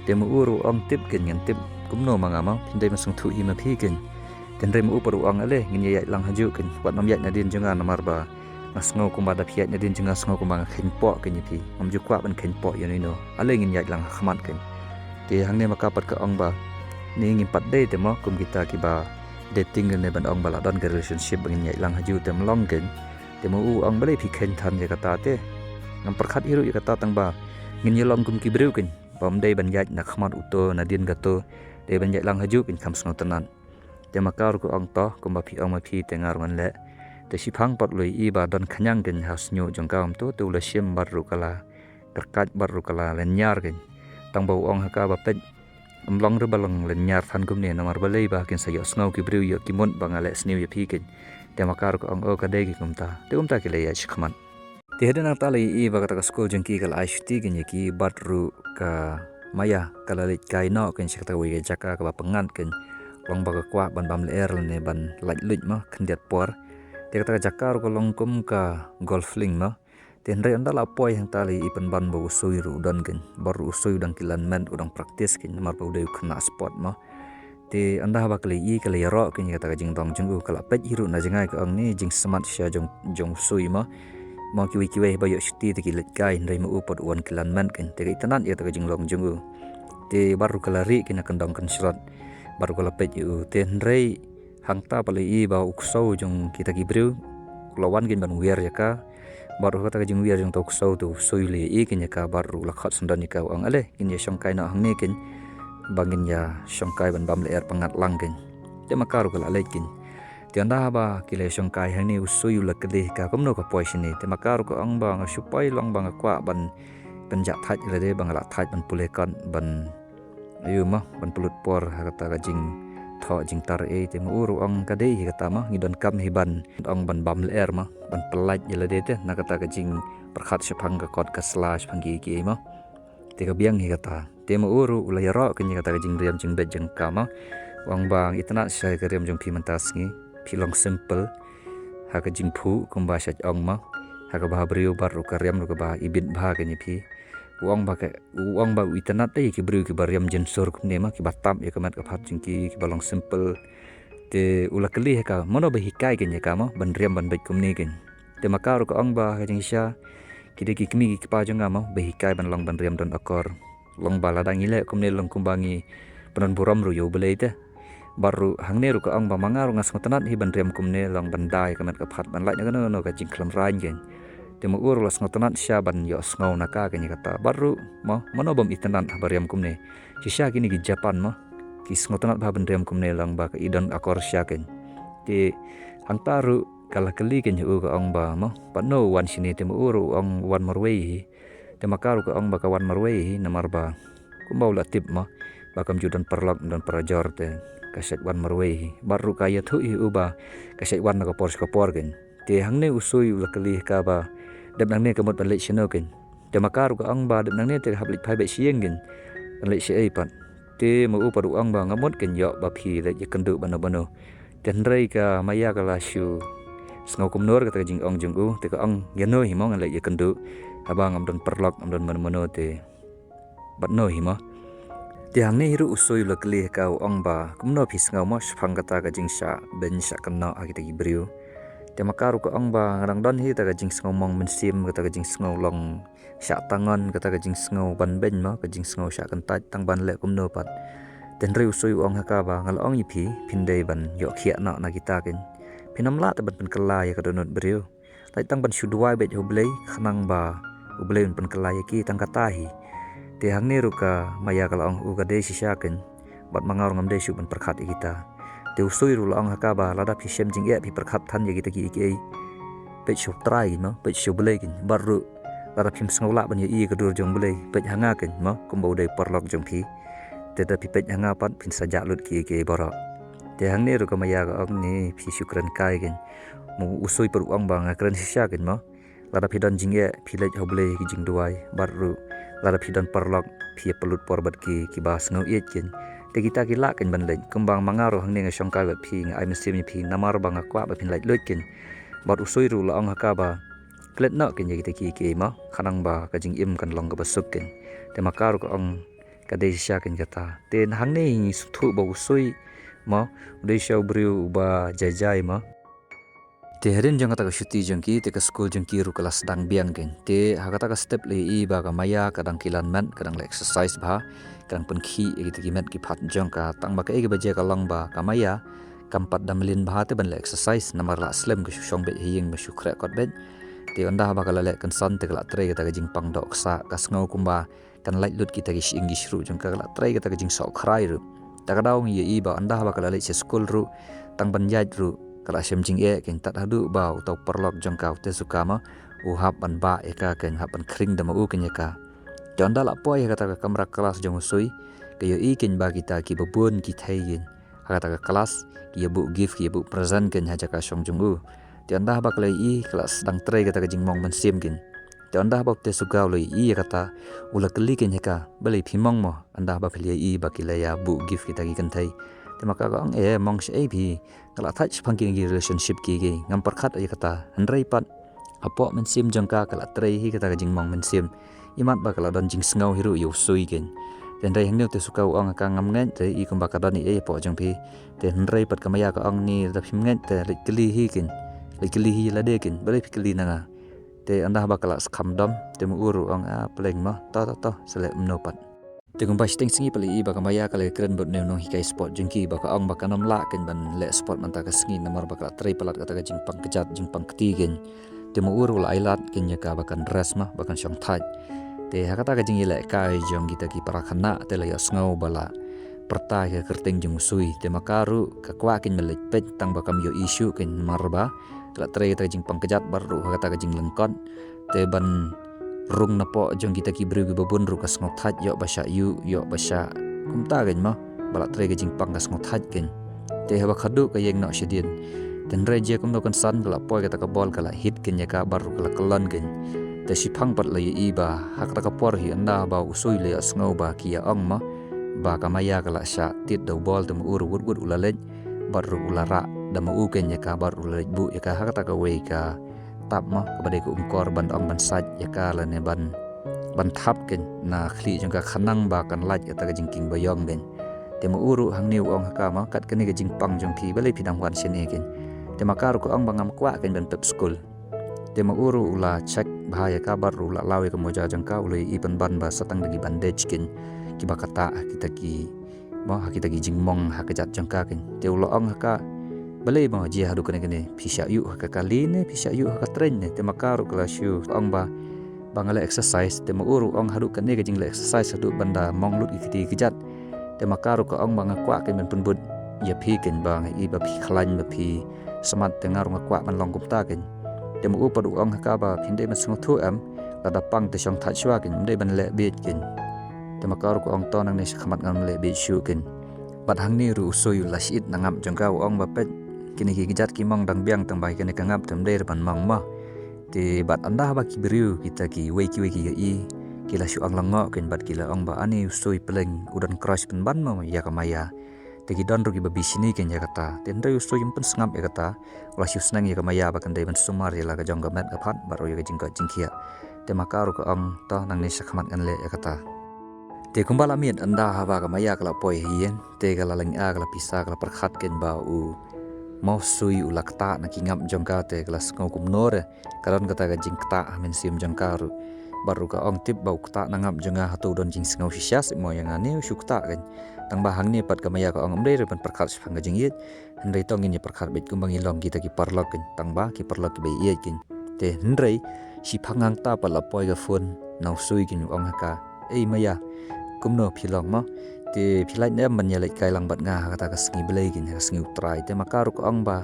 Te ma u ruh u ong, tip kein, ngan tip kumno ma nga mo, phin dei ban sngewthuh hi ma phi kein. Te hynrei ma u pat u ong, ale ngin ïa ïaid lang hajuh kein, wat nym ïaid nadien jong nga, namar ba nga sngew kumba da phi ïaid nadien jong nga sngew kumba nga kheiñpoh kein ïa phi. Ngam ju kwah ban kheiñpoh ïano ïano. Ale ngin ïaid lang ha khmat kein. Te hangne ma ka pat ka ong ba, ne ngim pat dei te mo kum kita kiba dating ne ban ong ba la don ka relationship ba ngin ïaid lang hajuh, te ym long kein. Te ma u ong, balei phi kheiñ than ïa kata te? Ngam pyrkhat hi ruh ïa kata, tang ba ngin ïa long kum ki briew kein, ba ym dei ban ïaid na khmat uto nadien kato, dei ban ïaid lang hajuh kein, kham sngewtynnat. Te ma ka ruh ka ong, to kumba phi ong ma phi te nga ruh ngan leh. Te shiphang pat u la ïohi ba don khñiang kein ha shñiuh jong ka kumto, te u la shim bad ruh ka la kyrkhat bad ruh ka la lynñiar kein. Tang ba u ong ha ka ba, peit, ym long re ba long lynñiar than kumne, namar balei ba kin sa ïohsngew ki briew, ïoh ki mut ba nga leh sniew ïa phi kein. Te ma ka ruh ka ong, o, ka dei kein kumta. Te kumta ki la ïaid shakhmat. Te hadien nangta la ïohi ba kata ka skul jong ki ka la ai shuti kein ïa ki, bad ruh ka Maya ka la leit kai noh kein sha kata kawei ka jaka kaba pyngngad kein. Long ba ka kwah ban bam lyer lane ban lait luid mo khyndiat por. Te kata ka jaka ruh ka long kum ka golf link mo. Te hynrei ynda la poi hangta la ïohi pynban ba u Sui ruh u don kein, bad ruh u Sui u dang kylan met, u dang practice kein, namar ba u dei u khynnah sport mo. Te ynda haba ka la ïohi ka la ïaroh kein ïa kata ka jingdon jong u, ka la peit hi ruh na jngai, ka ong, ne jingsmat shisha jong, jong u Sui mo. Mo kiwei kiwei ba ïoh shuti te ki leit kai, hynrei ma u pat u wan kylan met kein. Te ka itynnad ïa kata ka jinglong jong u. Te bad ruh ka la rieh kein na kyndong kynshlot, bad ruh ka la peit ïa u. Te hynrei hangta pat la ïohi ba u ksew jong kita ki briew u la wan kein ban wiar ïa ka. Bad ruh kata ka jingwiar jong uta u ksew te u Sui u la ïohi kein ïa ka, bad ruh u la khot syndon ïa ka, u ong, ale ngin ïa shongkai noh hangne kein, ba ngin ïa shongkai ban bam lyer pyngngad lang kein. Te ma ka ruh ka la leit kein. Te ynda haba ki la ïa shongkai hangne, u Sui u la kylli ha ka, kumno ka poi shane? Te ma ka ruh ka ong ba, nga shu poi long ba nga kwah ban pynjah thait ïa lade, ba nga lah thait ban pule kot, ban aïu mo, ban pynlut por ha kata ka jingthoh jingtar ei. Te ma u ruh u ong, ka dei hi kata mo, ngi donkam hi ban ong ban bam lyer mo, ban pyllait ïa lade te na kata ka jingpyrkhat shaphang ka kot ka sla, shaphang kiei kiei mo. Te ka biang hi kata. Te ma u ruh u la ïaroh kein ïa kata ka jingriam jingbeit jong ka mo. U ong ba, nga itynnad shisha ïa ka riam jong phi mynta sngi. Phi long simple ha ka jingphuh kumba shait ong mo, ha kaba ha briew, bad ruh ka riam ruh kaba ibit bha kein ïa phi. U ong ba ka, u ong ba u itynnad te ïa ki briew kiba riam jynsur kumne mo, kiba tap ïa ka met ka phad jong ki, kiba long simple. Te u la kylli ha ka, mano ba hikai kein ïa ka mo ban riam ban beit kumne kein? Te ma ka ruh ka ong ba, ha ka jingshisha ki dei ki kmie ki kpa jong nga mo, ba hikai ban long ban riam don akor. Long ba lada ngi leh kumne long kumba ngi pyndon burom ruh ïa U Blei te. Bad ruh hangne ruh ka ong ba ma nga ruh nga sngewtynnad hi ban riam kumne, long ban da ïa ka met ka phad, ban lait na kano kano ka jingkhlem raiñ kein. Te ma u ruh la sngewtynnad shisha ban ïohsngew na ka kein ïa kata. Bad ruh mo, mano bym itynnad haba riam kumne? Shisha kine ki Japan mo, ki sngewtynnat bha ban riam kumne lang ba ka i don akor sha kein. Te hangta ruh ka la kylli kein ha u ka ong ba mo, pat no u wan shane, te ma u ruh u ong u wan marwei hi. Te ma ka ruh ka ong ba ka wan marwei hi namar ba kumba u la tip mo ba kam ju don paralok, don parajor, te ka shait wan marwei hi. Bad ruh ka ïathuh hi u ba ka shait wan na ka por sha ka por kein. Te hangne u Sui u la kylli ha ka ba dep nangne ka mut ban leit shano kein. Te ma ka ruh ka ong ba dep nangne te hap leit phai beit sha ïing kein, ban leit shaei pat. Te ma u pat u ong ba nga mut kein ïoh ba phi leit ïakynduh bad no bad no. Te hynrei ka Maya ka la shu sngew kumno kata ka jingong jong u, te ka ong ïano hi mo ngan leit ïakynduh haba ngam don paralok, ngam don mano mano, te bad no hi mo. Te hangne hi ruh u Sui u la kylli ha ka, u ong ba kumno phi sngew mo shaphang kata ka jingshah beiñ shah kynnoh ha kita ki briew. Te ma ka ruh ka ong ba nga dang don hi kata ka jingsngew mong mynsiem, kata ka jingsngew long shah tangon, kata ka jingsngew ban beiñ mo, ka jingsngew shah kyntait, tang ban leh kumno pat. Te hynrei u Sui u ong ha ka ba nga la ong ïa phi, phin dei ban ïoh khiah noh na kita kein. Phin ym lah te ban pynkylla ïa ka dohnud briew. Lait tang ban shu duwai beit ha U Blei, khnang ba U Blei un pynkylla ïa ki, tang kata hi. Te hangne ruh ka Maya ka la ong ha u ka dei shisha kein, bad ma nga ruh ngam dei shuh ban pyrkhat ïa kita. Te u Sui ruh u la ong ha ka ba lada phi shem jingeh phi pyrkhat than ïa kita kiei kiei, peit sha U Trai kein mo, peit sha U Blei kein. Bad ruh lada phim sngew lah ban ïohi ïa ka dur jong U Blei, peit ha nga kein mo, kumba u dei paralok jong phi. Te da phi peit ha nga pat phin sa jah lut kiei kiei baroh. Te hangne ruh ka Maya ka ong ne phi shu kren kai kein. Ma u Sui pat u ong ba nga kren shisha kein mo. Lada phi don jingeh phi leit ha U Blei ha ki jingduwai, bad ruh lada phi don paralok phi ïa pynlut por bad ki, kiba sngew ïeit kein. Te kita ki lah kein ban leit. Kumba ma nga ruh hangne nga shongkai bad phi, nga ai mynsiem ïa phi namar ba nga kwah ba phin lait luid kein. Bad u Sui ruh u la ong ha ka ba klet noh kein ïa kita kiei kiei mo, khnang ba ka jingim kan long kaba suk kein. Te ma ka ruh ka ong ka dei shisha kein kata. Te hangne hi ngi sngewthuh ba u Sui mo, u dei shisha u briew uba jai jai mo. Te hadien jong kata ka shuti jong ki, te ka skul jong ki ruh ka la sdang biang kein. Te ha kata ka step la ïohi ba ka Maya ka dang kilan met, ka dang leh exercise bha, ka dang pynkhih ïa kita ki met ki phad jong ka. Tang ba kaei kaba jia ka long ba ka Maya kam pat da mlien bha te ban leh exercise, namar la slem, ka shu shong beit ha ïing, ka shu khreh kot beit. Te ynda haba ka la leh kynsan te ka la trei kata ka jingpang dohksah, ka sngew kumba kan lait lut kita ki shyieng ki shruh jong ka, ka la trei kata ka jingsoh khrai ruh. Ta ka daw ngi ïohi ba ynda haba ka la leit sha skul ruh, tang ban ïaid ruh ka la shem jingeh kein, tad haduh ba uta u paralok jong ka, u Tezuka mo, u hap ban bah ïa ka kein, hap ban khring da ma u kein ïa ka. Te ynda la poi ha kata ka kamra klas jong u Sui, ka ïohi kein ba kita kiba bun ki thei kein ha kata ka klas, ki ïa buh gift, ki ïa buh present kein ha jaka shong jong u. Te ynda haba ka la ïohi, ka la sdang trei kata ka jingmong mynsiem kein. Te ynda haba u Tezuka u la ïohi ïa kata, u la kylli kein ha ka, balei phi mong mo, ynda haba phi la ïohi ba ki la ïa buh gift kita ki kynthei. Te ma ka ka ong, eh, mong shaei phi, nga la thait shaphang kine ki relationship kiei kiei, ngam pyrkhat ïa kata. Hynrei pat hapoh mynsiem jong ka, ka la trei hi kata ka jingmong mynsiem. Imat ba ka la don jingsngew hi ruh ïa u Sui kein. Te hynrei hangne u Tezuka u ong ha ka, ngam ngeit, te i kumba ka don ei ei hapoh jong phi. Te hynrei pat ka Maya ka ong, ni lada phim ngeit te leit kylli hi kein. Leit kylli hi lade kein, balei phi kylli na nga. Te ynda haba ka la skhem dom, te ma u ruh u ong, ah, pleng mo, to to to, sa leh kumno pat. Te kumba shiteng sngi pat la ïohi ba ka Maya ka la kren bad une u nonghikai sport jong ki, ba ka ong ba kan ym lah kein ban leh sport mynta ka sngi namar ba ka la trei palat kata ka jingpang kjat, jingpang kti kein. Te ma u ruh u la ailad kein ïa ka ba kan rest mo, ba kan shong thait. Te ha kata ka jingïalehkai jong kita ki para khynnah te la ïohsngew ba la pyrta ïa ka kyrteng jong u Sui. Te ma ka ruh ka kwah kein ban leit peit, tang ba kam ïohi shuh kein namar ba ka la trei kata ka jingpang kjat bad ruh ha kata ka jinglyngkot. Te ban rung napoh jong kita ki briew kiba bun ruh ka sngew thait, ïoh ba shah ïuh, ïoh ba shah kumta kein mo, ba la trei ka jingpang ka sngew thait kein. Te haba ka duh ka ïeng noh shadien. Te hynrei jia kumno kynsan ka la poi kata ka bol ka la hit kein ïa ka bad ruh ka la kyllon kein. Te shiphang pat la ïohi ba ha kata ka por hi ynda ba u Sui la ïohsngew ba ki ïa ong mo ba ka Maya ka la shah tied da u bol, te ma u ruh wut wut u la leit bad ruh u la rah da ma u kein ïa ka bad ruh u la leit buh ïa ka ha kata kawei ka tap mo, kaba dei ka umkor ban ong ban sait ïa ka lane ban, ban thap kein na khlieh jong ka khnang ba kan lait kata ka jingkieng baïong kein. Te ma u ruh hangne u ong ha ka mo, kat kane ka jingpang jong phi balei phi dang wan shane kein. Te ma ka ruh ka ong ba ngam kwah kein ban pep skul. Te ma u ruh u la check bha ïa ka bad ruh u la law ïa ka moja jong ka, u la ïohi pynban ba sa tang da ki bandage kein kiba ktah ha kita ki mo, ha kita ki jingmong ha kjat jong ka kein. Te u la ong ha ka, balei mo jia haduh kane kane, phi shah ïuh ha ka kali ne phi shah ïuh ha ka train ne? Te ma ka ruh ka la shu ong ba, ba nga leh exercise. Te ma u ruh u ong haduh kane ka jingleh exercise haduh ban da mong lut ïa kiti ki kjat, Te ma ka ruh ka ong ba nga kwah kein ban pynbud ïa phi kein ba nga i ba phi khlaiñ ba phi smat te nga ruh nga kwah ban long kumta kein. Te ma u pat u ong ha ka ba phin dei ban sngewthuh em, lada pang te shong thait shuwa kein, ym dei ban leh bieit kein. Te ma ka ruh ka ong to nangne sha khmat ngan leh bieit shuh kein. Bad hangne ruh u Sui u la shit na ngap jong ka u ong ba peit kine ki kjat ki mong dang biang tang ba kine ka ngap te ym dei ruh ban mong mo. Te bad ynda ba ki briew kita kiwei kiwei ki ïohi ki la shu ong lyngngoh kein bad ki la ong ba ani u Sui pleng u don crush pynban mo ïa ka Maya. Te ki don ruh kiba bishni kein ïa kata. Te hynrei u Sui um pynsngap ïa kata. U la shu sneng ïa ka Maya ba kan dei ban sumar ïa la ka jong ka met ka phad bad ruh ïa ka jingkoit jingkhiah. Te ma ka ruh ka ong to nangne sha khmat ngan leh ïa kata. Te kumba la miet ynda haba ka Maya ka la poi ha ïing te ka la lynga ka la pisa ka la pyrkhat kein ba u Mo Sui u la ktah na ki ngap jong ka te ka la sngew kumno re. Ka don kata ka jingktah ha mynsiem jong ka ruh. Bad ruh ka ong tip ba u ktah na ngap jong nga hato u don jingsngew shisha seh mo ïa nga ne u shu ktah kein. Tang ba hangne pat ka Maya ka ong ym dei ruh ban pyrkhat shaphang ka jingïeit. Hynrei to ngin ïa pyrkhat beit kumba ngi long kita ki paralok kein. Tang ba ki paralok kiba ïeit kein. Te hynrei shiphang hangta pat la poi ka phone na u Sui kein u ong ha ka. Ei Maya, kumno phi long mo? Te phi lait ne em ban ïa leit kai lang bad nga ha kata ka sngi Blei kein ha ka sngi U Trai. Te ma ka ruh ka ong ba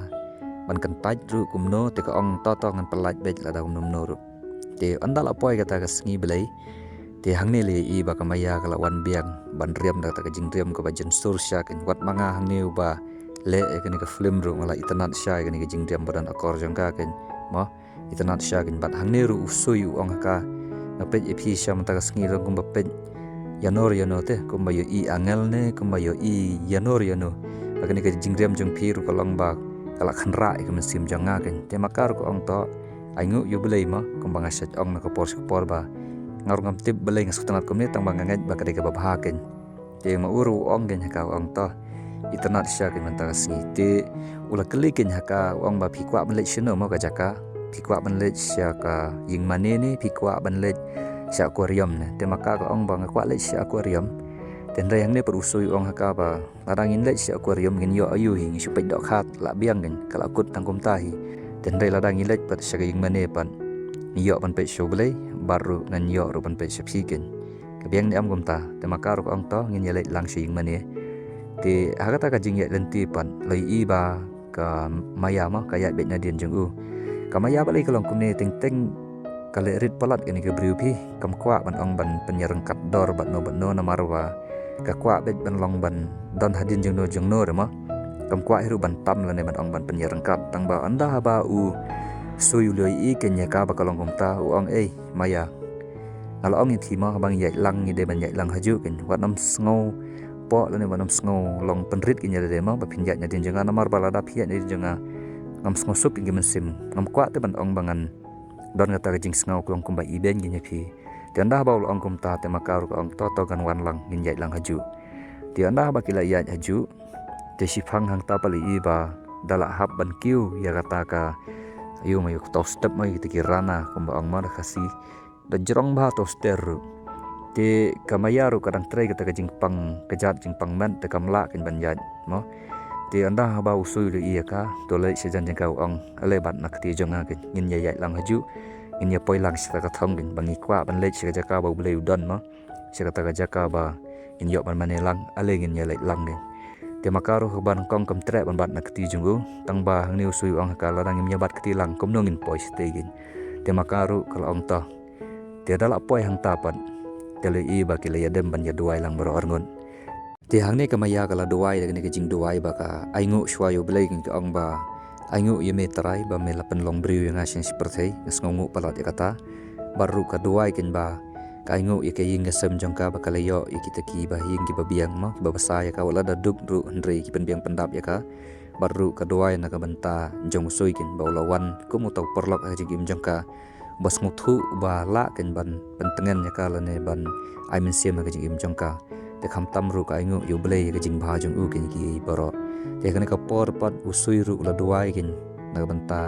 ban kyntait ruh kumno te ka ong to to ngan pyllait beit lada kumno kumno ruh. Te ynda la poi kata ka sngi Blei te hangne la ïohi ba ka Maya ka la wan biang ban riam da kata ka jingriam kaba jynsur sha kein wat ma nga hangne uba leh ïa kane ka film ruh nga la itynnad sha ïa kane ka jingriam ba don akor jong ka kein. Mo itynnad sha kein bad hangne ruh u Sui u ong ha ka. Nga peit ïa phi sha mynta ka sngi ruh kumba peit ïano ïano te kumba ïohi angel ne kumba ïohi ïano ïano. Ba kane ka jingriam jong phi ruh ka long ba ka la khanrah ïa ka mynsiem jong nga kein. Te ma ka ruh ka ong to ai nguh ïa U Blei mo kumba nga shait ong na ka por sha ka por ba nga ruh ngam tip balei nga sngewtynnad kumne tang ba nga ngeit ba ka dei kaba bha kein. Te ma u ruh u ong kein ha ka u ong to itynnad sha kein mynta ka sngi. Te u la kylli kein ha ka u ong ba phi kwah ban leit shano mo ka jaka? Phi kwah ban leit sha ka ïing mane ne phi kwah ban leit sha aquarium ne? Te ma ka ka ong ba nga kwah leit sha aquarium. Te hynrei hangne pat u Sui u ong ha ka ba lada ngin leit sha aquarium ngin ïoh aïu hi, ngi shu peit dohkha la biang kein, ka la kut tang kumta hi. Te hynrei lada ngi leit pat sha ka ïing mane pat ngi ïoh ban peit sha U Blei bad ruh ngan ïoh ruh ban peit sha phi kein. Ka biang ne em kumta? Te ma ka ruh ka ong to ngin ïa leit lang sha ïing mane. Te ha kata ka jingïaid lynti pat la ïohi ba ka Maya mo ka ïaid beit nadien jong u. Ka Maya balei ka long kumne teng teng ka leh rit palat kane ka briew phi. Kam kwah ban ong ban pynïaryngkat dor bad no bad no namar ba ka kwah beit ban long ban don hadien jong no jong no re mo. Kam kwah hi ruh ban tam lane ban ong ban pynïaryngkat tang ba ynda haba u Sui u la ïohi kein ïa ka ba ka long kumta u ong ei Maya. Nga la ong ïa phi mo haba ngi ïaid lang ngi dei ban ïaid lang hajuh kein wat nym sngewpoh lane wat nym sngew long pynrit kein ïa lade mo ba phin ïaid nadien jong nga namar ba lada phi ïaid nadien jong nga ngam sngewsuk kein ki mynsiem. Ngam kwah te ban ong ba ngan don kata ka jingsngew ka long kumba ibein kein ïa phi. Te ynda haba u la ong kumta te ma ka ruh ka ong to to ngan wan lang ngin ïaid lang hajuh. Te ynda haba ki la ïaid hajuh te shiphang hangta pat la ïohi ba da la hap ban kiew ïa kata ka aïu ma ïa ka to step ma ïa kita ki rana kumba ong ma da Khasi. Da jrong bha to step ruh. Te ka Maya ruh ka dang trei kata ka jingpang ka jat jingpang met te kam lah kein ban ïaid mo. Te ynda haba u Sui u la ïohi ïa ka to leit sha jan jong ka u ong ale bad na kti jong nga kein ngin ïa ïaid lang hajuh. Ngin ïa poi lang sha ka thong kein ba ngi kwah ban leit sha ka jaka ba U Blei u don mo. Sha kata ka jaka ba ngin ïoh ban mane lang ale ngin ïa leit lang kein. Te ma ka ruh ba nyngkong kam treh ban bat na kti jong u tang ba hangne u Sui u ong ha ka lada ngim ïa bat kti lang kumno ngin poi shatei kein. Te ma ka ruh ka la ong to. Te da la poi hangta pat te la ïohi ba ki la ïadem ban ïa duwai lang baroh arngut. Te hangne ka Maya ka la duwai da kane ka jingduwai ba ka ai nguh shuwa ïa U Blei kein ka ong ba ai nguh ïa me Trai ba me la pynlong briew ïa nga sha shi pyrthei nga sngew nguh palat ïa kata. Bad ruh ka duwai kein ba ka ai nguh ïa ka ïing ka sem jong ka ba ka la ïoh ïa kita kiba ïing kiba biang mo kiba basa ïa ka wat la da duk ruh hynrei ki pynbiang pyndap ïa ka. Bad ruh ka duwai na ka bynta jong u Sui kein ba u la wan kum uta u paralok ha ka jingim jong ka. Ba sngewthuh ba lah kein ban pyntngen ïa ka lane ban ai mynsiem ha ka jingim jong ka. Te khamtam ruh ka ai nguh ïa U Blei ïa ka jingbha jong u kein kiei baroh. Te kane ka por pat u Sui ruh u la duwai kein na ka bynta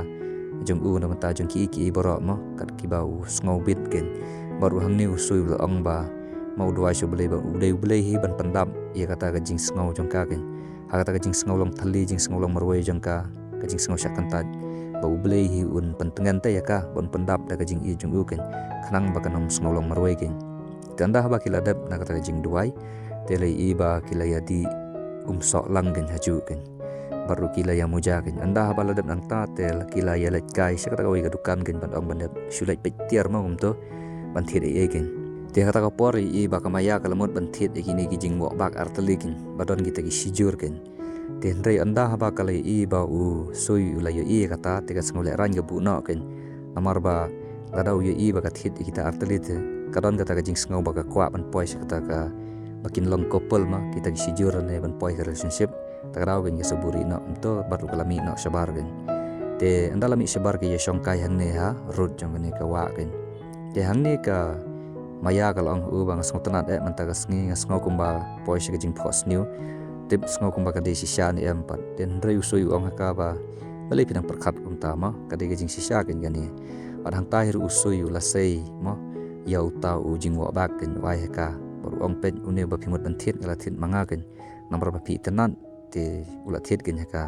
jong u na ka bynta jong kiei kiei baroh mo kat kiba u sngewbit kein. Bad ruh hangne u Sui u la ong ba ma u duwai sha U Blei ba u dei U Blei hi ban pyndap ïa kata ka jingsngew jong ka kein. Ha kata ka jingsngew long thylli jingsngew long marwei jong ka ka jingsngew shah kyntait ba U Blei hi un pyntngen te ïa ka ba un pyndap da ka jingïeit jong u kein khnang ba kan ym sngew long marwei kein. Te ynda haba ki la dep na kata ka jingduwai Te la ïohi ba ki la ïa dih um soh lang kein ha juh kein. Bad ruh ki la ïa muja kein. Ynda haba la dep nangta te la ki la ïa leit kai sha kata kawei ka dukan kein ban ong ban dep shu leit peit tiar mo kumto ban thied ei ei kein. Te kata ka por ïohi ba ka Maya ka la mut ban thied ïa kine ki jingwoh bak artylli kein ba don kita ki shijur kein. Te hynrei ynda haba ka la ïohi ba u Sui u la ïohi ïa kata te ka sngew lehraiñ ka buh noh kein. Namar ba lada u ïohi ba ka thied ïa kita artylli te ka don kata ka jingsngew ba ka kwah ban poi sha kata ka ba kin long couple mo, kita ki shijur ne ban poi ka relationship. Ta ka daw kein ka sa buhrieh noh kumto bad ruh ka la mih noh shabar kein. Te ynda la mih shabar ka ïa shongkai hangne ha road jong kane ka wah kein. Te hangne ka Maya ka la ong ha u ba nga sngewtynnat eh mynta ka sngi, nga sngew kumba poi sha ka jingphohsniew. Tip sngew kumba ka dei shisha ne em pat. Te hynrei u Sui u ong ha ka ba balei phi nang pyrkhat kumta mo, ka dei ka jingshisha kein kane. Bad hangta hi ruh u Sui u la sei mo ïa uta u jingwoh bak kein, u ai ha ka. Bad u ong, peit, une ba phi mut ban thied nga la thied ma nga kein. Namar ba phi itynnat te u la thied kein ha ka.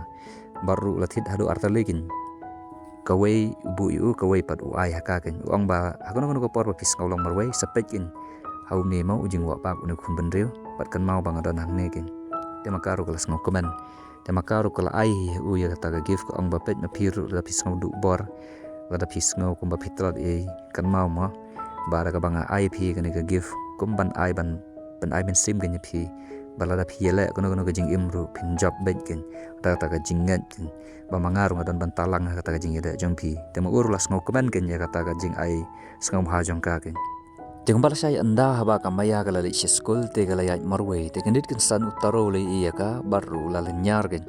Bad ruh u la thied haduh artylli kein. Kawei u buh ïa u, kawei pat u ai ha ka kein. U ong ba ha kano kano ka por ba phi sngew long marwei sa peit kein ha une mo u jingwoh bak, une u khun bynriew. Bad kynmaw ba nga don hangne kein. Te ma ka ruh ka la sngewkmen. Te ma ka ruh ka la ai hi ha u ïa kata ka gift, ka ong ba, peit, ma phi ruh lada phi sngew duh bor, lada phi sngew kumba phi tlot ei, kynmaw mo ba da kaba nga ai phi kane ka gift kum ban ai ban, ban ai mynsiem kein ïa phi. Ba lada phi ïaleh kano kano ka jingim ruh phin jop beit kein da kata ka jingngeit kein. Ba ma nga ruh nga don ban talang ha kata ka jingïaleh jong phi. Te ma u ruh la sngewkmen kein ïa kata ka jingai sngewbha jong ka kein. Te kumba la shai ynda haba ka Maya ka la leit sha skul te ka la ïaid marwei. Te kyndit kynsan u Taro u la ïohi ïa ka bad ruh u la lynñiar kein.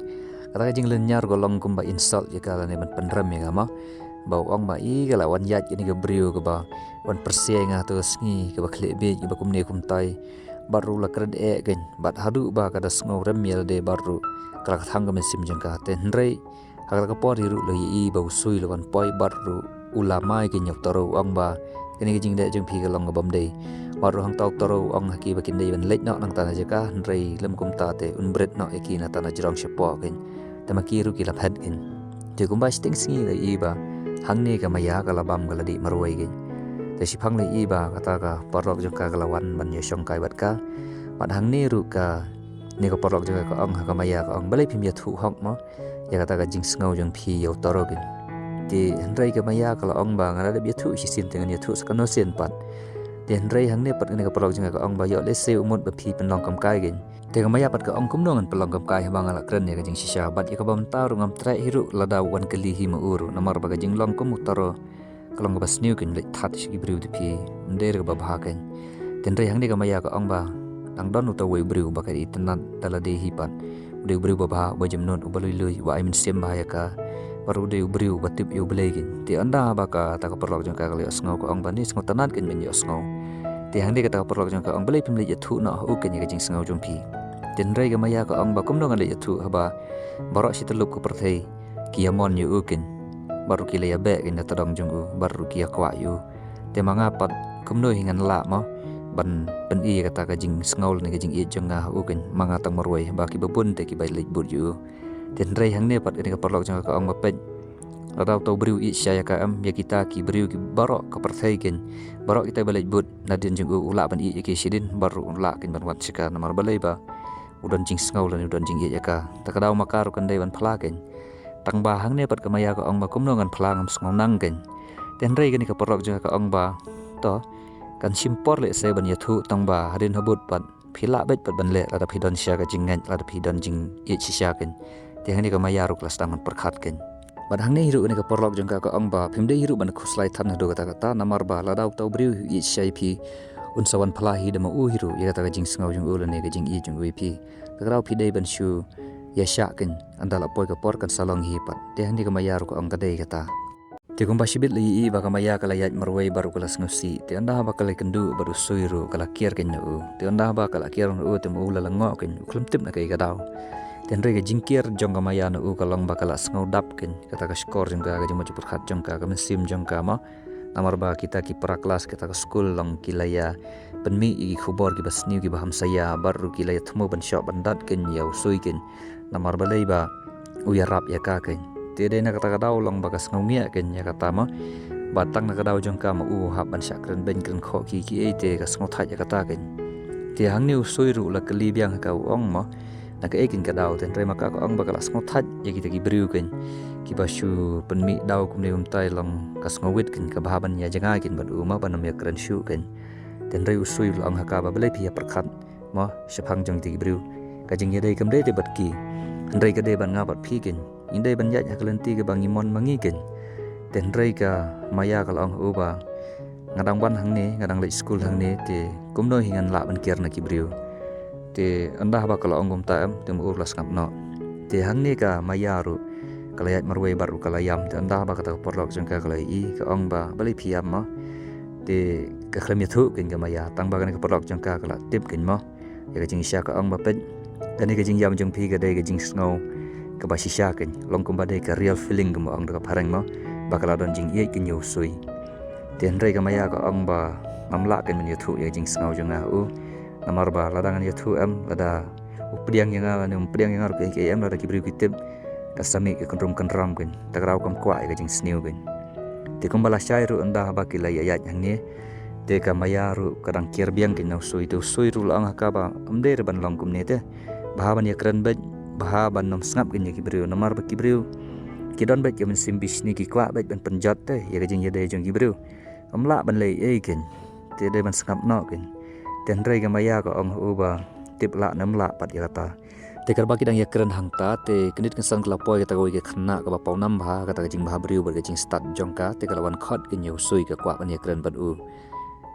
Kata ka jinglynñiar ka long kumba insult ïa ka lane ban pynrem ïa ka mo. Ba u ong ba, i, ka la wan ïaid kane ka briew kaba wan pyrshah ïa nga ha kata ka sngi, kaba khlieh bieit, kaba kumne kumtai. Bad ruh u la kren eh kein. Bad haduh ba ka da sngew rem ïa lade bad ruh ka la kthang ka mynsiem jong ka. Te hynrei ha kata ka por hi ruh la ïohi ba u Sui la wan poi bad ruh u la mai kein ïa u Taro, u ong ba, kane ka jingleh jong phi ka long kabym dei. Bad ruh hangta u Taro u ong ha ki ba kin dei ban leit noh nangta na jaka, hynrei lym kumta te un bret noh ïa ki nangta na jrong shapoh kein. Te ma ki ruh ki la phet kein. Te kumba shiteng sngi la ïohi ba hangne ka Maya ka la bam, ka la dih marwei kein. Te shiphang la ïohi ba kata ka paralok jong ka ka la wan ban ïa shongkai bad ka. Bad hangne ruh kane ka paralok jong ka ka ong ha ka Maya, ka ong, balei phim ïathuh hok mo ïa kata ka jingsngew jong phi ïa u Taro kein. Te hynrei ka Maya ka la ong ba, nga la dep ïathuh shisien te ngan ïathuh sa kano sien pat. Te hynrei hangne pat kane ka paralok jong ka ka ong ba, ïoh lehse u mut ba phi pynlong kam kai kein. Te ka Maya pat ka ong, kumno ngan pynlong kam kai haba nga la kren ïa ka jingshisha, bad ïa kaba mynta ruh ngam treh hi ruh lada u wan kylli hi ma u ruh, namar ba ka jinglong kum u Taro ka long kaba sniew kein, leit that sha ki briew te phi, ym dei ruh kaba bha kein. Te hynrei hangne ka Maya ka ong ba, dang don uta uwei u briew ba ka itynnat da lade hi pat. U dei u briew ba bha, uba jemnud, uba lui lui, uba ai mynsiem bha ïa ka. Bad ruh u dei u briew uba tip ïa U Blei kein. Te ynda haba kata ka paralok jong ka ka la ïohsngew ka ong ba, ne sngewtynnat kein ban ïohsngew. Te hangne kata ka paralok jong ka ka ong, balei phim leit ïathuh noh ha u kein ïa ka jingsngew jong phi. Te hynrei ka Maya ka ong ba, kumno ngan leit ïathuh haba baroh shi tyllup ka pyrthei ki ïamon ïa u kein. Bad ruh ki la ïabeh kein na tdong jong u, bad ruh ki ïakwah ïa u. Te ma nga pat kumno hi ngan lah mo ban pyni ïa kata ka jingsngew lane ka jingïeit jong nga ha u kein, ma nga tang marwei, ba kiba bun te kiba leit bud ïa u. Te hynrei hangne pat kane ka paralok jong ka ka ong ba, peit, lada uta u briew u ïeit shisha ïa ka, em, ïa kita ki briew ki baroh ka pyrthei kein, baroh kita ba leit bud nadien jong u, u lah ban ïeit ïa ki shadien, bad ruh u lah kein ban wad sha ka, namar balei ba u don jingsngew lane u don jingïeit ïa ka. Ta ka daw ma ka ruh kan dei ban phla kein. Tang ba hangne pat ka Maya ka ong ba, kumno ngan phla, ngam sngew nang kein. Te hynrei kane ka paralok jong ka ka ong ba, to, kan shim por lehse ban ïathuh, tang ba hadien habud pat phi lah beit pat ban leh lada phi don shisha ka jingngeit, lada phi don jingïeit shisha kein. Te hangne ka Maya ruh ka la sdang ban pyrkhat kein. Bad hangne hi ruh kane ka paralok jong ka ka ong ba, phim dei hi ruh ban khuslai than haduh katta katta, namar ba lada uta u briew u ïeit shisha ïa phi, un sa wan phla hi da ma u hi ruh ïa kata ka jingsngew jong u lane ka jingïeit jong u ïa phi. Ta ka daw phi dei ban shu ïa shah kein, ynda la poi ka por kan sa long hi pat. Te hangne ka Maya ruh ka ong ka dei kata. Te kumba shibit la ïohi ba ka Maya ka la ïaid marwei bad ruh ka la sngewsih. Te ynda haba ka la kynduh bad u Sui ruh ka la kiar kein na u. Te ynda haba ka la kiar na u te ma u la lyngngoh kein, u khlem tip na kaei ka daw. Te hynrei ka jingkiar jong ka Maya na u ka long ba ka la sngew dap kein, kata ka shkor jong ka, ka jingmut jingpyrkhat jong ka, ka mynsiem jong ka mo. Namar ba kita ki para klas kita ka skul long ki la ïa pynmih ïa ki khubor kiba sniew kiba hamsaïa, bad ruh ki la ïa thmu ban shoh ban dat kein ïa u Sui kein. Namar balei ba u ïarap ïa ka kein. Te dei na kata ka daw long ba ka sngew ngiah kein ïa kata mo. Ba tang na ka daw jong ka ma u hap ban shah kren beiñ kren khoh ki ki ei te ka sngew thait ïa kata kein. Te hangne u Sui ruh u la kylli biang ha ka, u ong mo, na kaei keiñ ka daw. Te hynrei ma ka ka ong ba ka la sngewthait ïa kita ki briew keiñ kiba shu pynmih daw kumne, kumtai long ka sngewwit keiñ, ka bha ban ïa jngai keiñ bad u mo, ban ym ïakren shuh keiñ. Te hynrei u Sui u la ong ha ka ba balei phi ïa pyrkhat mo shaphang jong kita ki briew. Ka jingïadei kam dei te bad ki, hynrei ka dei bad nga bad phi keiñ. Ngi dei ban ïaid ha ka lynti kaba ngi mon ma ngi keiñ. Te hynrei ka Maya ka la ong ha u ba nga dang wan hangne, nga dang leit skul hangne, te kumno hi ngan lah ban kiar na ki briew. Te ynda ba ka la ong kumta em, te ma u ruh la sngap noh. Te hangne ka Maya ruh ka la ïaid marwei bad ruh ka la ïam. Te ynda ba kata ka paralok jong ka ka la ïohi, ka ong ba balei phi ïam mo. Te ka khlem ïathuh keiñ ka Maya, tang ba kane ka paralok jong ka ka la tip keiñ mo ïa ka jingshisha. Ka ong ba peit, kane ka jingïam jong phi ka dei ka jingsngew kaba shisha keiñ, long kumba dei ka real feeling kumba ong da ka phareng mo, ba ka la don jingïeit keiñ ïa u Sui. Te hynrei ka Maya ka ong ba ngam lah keiñ ban ïathuh ïa ka jingsngew jong nga ha u. Namar ba lada ngan ïathuh em, lada u pdiang ïa nga lane um pdiang ïa nga ruh, kaei kaei em, lada ki briew ki tip, ka sa mih ka kynrum kynram keiñ. Ta ka daw kam kwah ïa ka jingsniew keiñ. Te kumba la shai ruh, ynda ba ki la ïaid hangne, te ka Maya ruh ka dang kiar biang keiñ na u Sui. Te u Sui ruh la ong ha ka ba ym dei re ban long kumne te. Bha ban ïakren beit, bha ban ym sngap keiñ ïa ki briew, namar ba ki briew ki don beit ka mynsiem bishni, ki kwah beit ban pynjot te ïa ka jingïadei jong ki briew. Ym lah ban leh ei keiñ, te dei ban sngap noh keiñ. Te hynrei ka Maya ka ong ha u ba tip lah ne ym lah pat ïa kata. Te katba ki dang ïakren hangta, te kyndit kynsan ka la poi kata kawei ka khynnah kaba pawnam bha ha kata ka jingbha briew bad ka jingstad jong ka. Te ka la wan khot keiñ ïa u Sui, ka kwah ban ïakren bad u.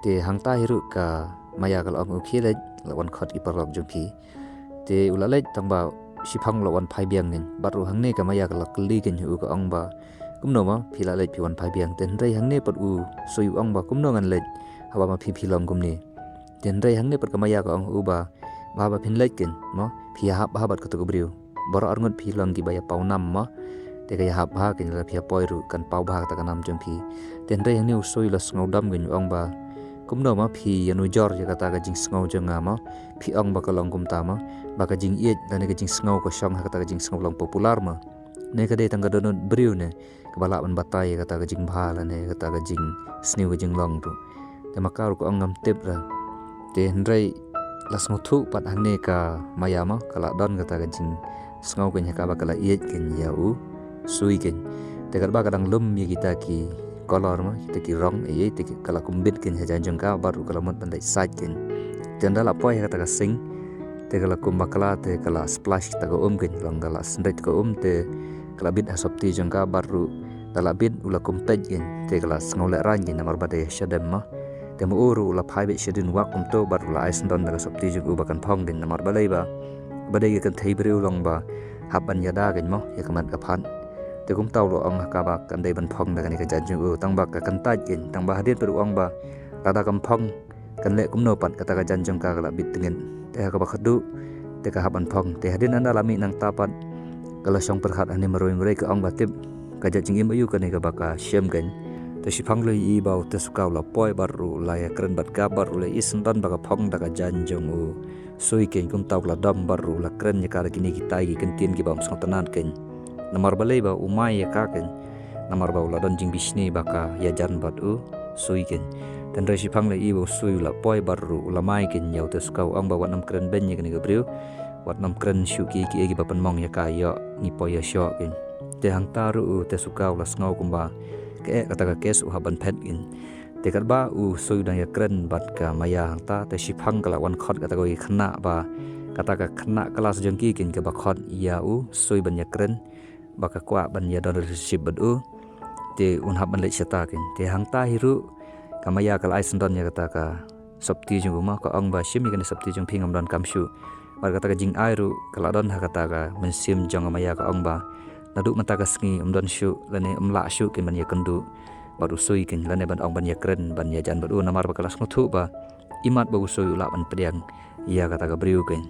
Te hangta hi ruh ka Maya ka la ong, u khie leit, la wan khot ki paralok jong phi. Te u la leit, tang ba Shiphang u la wan phai biang keiñ. Bad ruh hangne ka Maya ka la kylli keiñ ha u, ka ong ba kumno mo phi la leit phi wan phai biang. Te hynrei hangne pat u Sui u ong ba kumno ngan leit haba ma phi phi long kumne. Te hynrei hangne pat ka Maya ka ong ha u ba, ba haba phin leit keiñ mo, phi ïahap bha bad kato ka briew. Baroh arngut phi long kiba ïa pawnam mo. Te ka ïahap bha keiñ, lada phi ïa poi ruh kan paw bha kata ka nam jong phi. Te hynrei hangne u Sui u la sngewdom keiñ, u ong ba kumno mo phi ïanujor ïa kata ka jingsngew jong nga mo. Phi ong ba ka long kumta mo, ba ka jingïeit lane ka jingsngew ka shong ha kata ka jingsngew long popular mo, ne ka dei tang ka dohnud briew ne kaba lah ban batai ïa kata ka jingbha lane kata ka jingsniew ka jinglong ruh. Te ma ka ruh ka ong ngam tip re. Te hynrei la sngewthuh pat hangne ka Maya mo, ka la don kata ka jingsngew keiñ ha ka ba ka la ïeit keiñ ïa u Sui keiñ. Te katba ka dang lum ïa kita ki colour mo, kita ki rong, ei ei, te ka la kum bit keiñ hajan jong ka bad ruh ka la mut ban leit sait keiñ. Te ynda la poi ha kata ka sink, te ka la kum bakla, te ka la splash kata ka um keiñ, long ka la synreit ka um, te ka la bit ha sopti jong ka bad ruh da la bit u la kum peit keiñ, te ka la sngew lehraiñ keiñ namar ba dei shadem mo. Te ma u ruh u la phai beit shadien wak kumto bad u la ai syndon da ka sopti jong u ba kan phong keiñ, namar balei ba, ba dei ka kynthei briew long ba hap ban ïada keiñ mo ïa ka met ka phad. Te kumta u la ong ha ka ba kan dei ban phong da kane ka jan jong u, tang ba ka kyntait keiñ, tang ba hadien pat u ong ba lada kam phong kan leh kumno pat, kata ka jan jong ka ka la bit tyngit. Te ha kaba khadduh te ka hap ban phong. Te hadien ynda la mih nangta pat ka la shong pyrkhat hangne marwei marwei, ka ong ba tip ka jait jingim aïu kane kaba ka shem keiñ. Te Shiphang la ïohi ba u Tesuka u la poi bad ruh u la ïakren bad ka bad ruh u la ïohi syndon ba ka phong da ka jan jong u Sui keiñ. Kumta u la dom bad ruh u la kren ïa ka da kine kitai ki kyntien kiba ym sngewtynnat keiñ. Namar balei ba u mai ïa ka keiñ? Namar ba u la don jingbishni ba ka ïajan bad u Sui keiñ. Te hynrei Shiphang la ïohi ba u Sui u la poi bad ruh u la mai keiñ ïa u Tesuka, u ong ba wat nym kren beiñ ïa kane ka briew. Wat nym kren shuh ki, kiei kiba pynmong ïa ka, ïoh ngi poi ïashoh keiñ. Te hangta ruh u Tesuka u la sngew kumba ka eh kata ka case u hap ban phet keiñ. Te katba u Sui u dang ïakren bad ka Maya hangta, te Shiphang ka la wan khot kata kawei ka khynnah ba kata ka khynnah klas jong ki keiñ kaba khot ïa u Sui ban ïakren, ba ka kwah ban ïa don relationship bad u. Te un hap ban leit shata keiñ. Te hangta hi ruh ka Maya ka la ai syndon ïa kata ka sopti jong u mo, ka ong ba shim ïa kane sopti jong phi, ngam donkam shuh. Bad kata ka jingai ruh ka la don ha kata ka mynsiem jong ka Maya, ka ong ba naduh mynta ka sngi ym don shuh lane ym lah shuh keiñ ban ïakynduh bad u Sui keiñ lane ban ong ban ïakren ban ïajan bad u, namar ba ka la sngewthuh ba imat ba u Sui u lah ban pdiang ïa kata ka briew keiñ.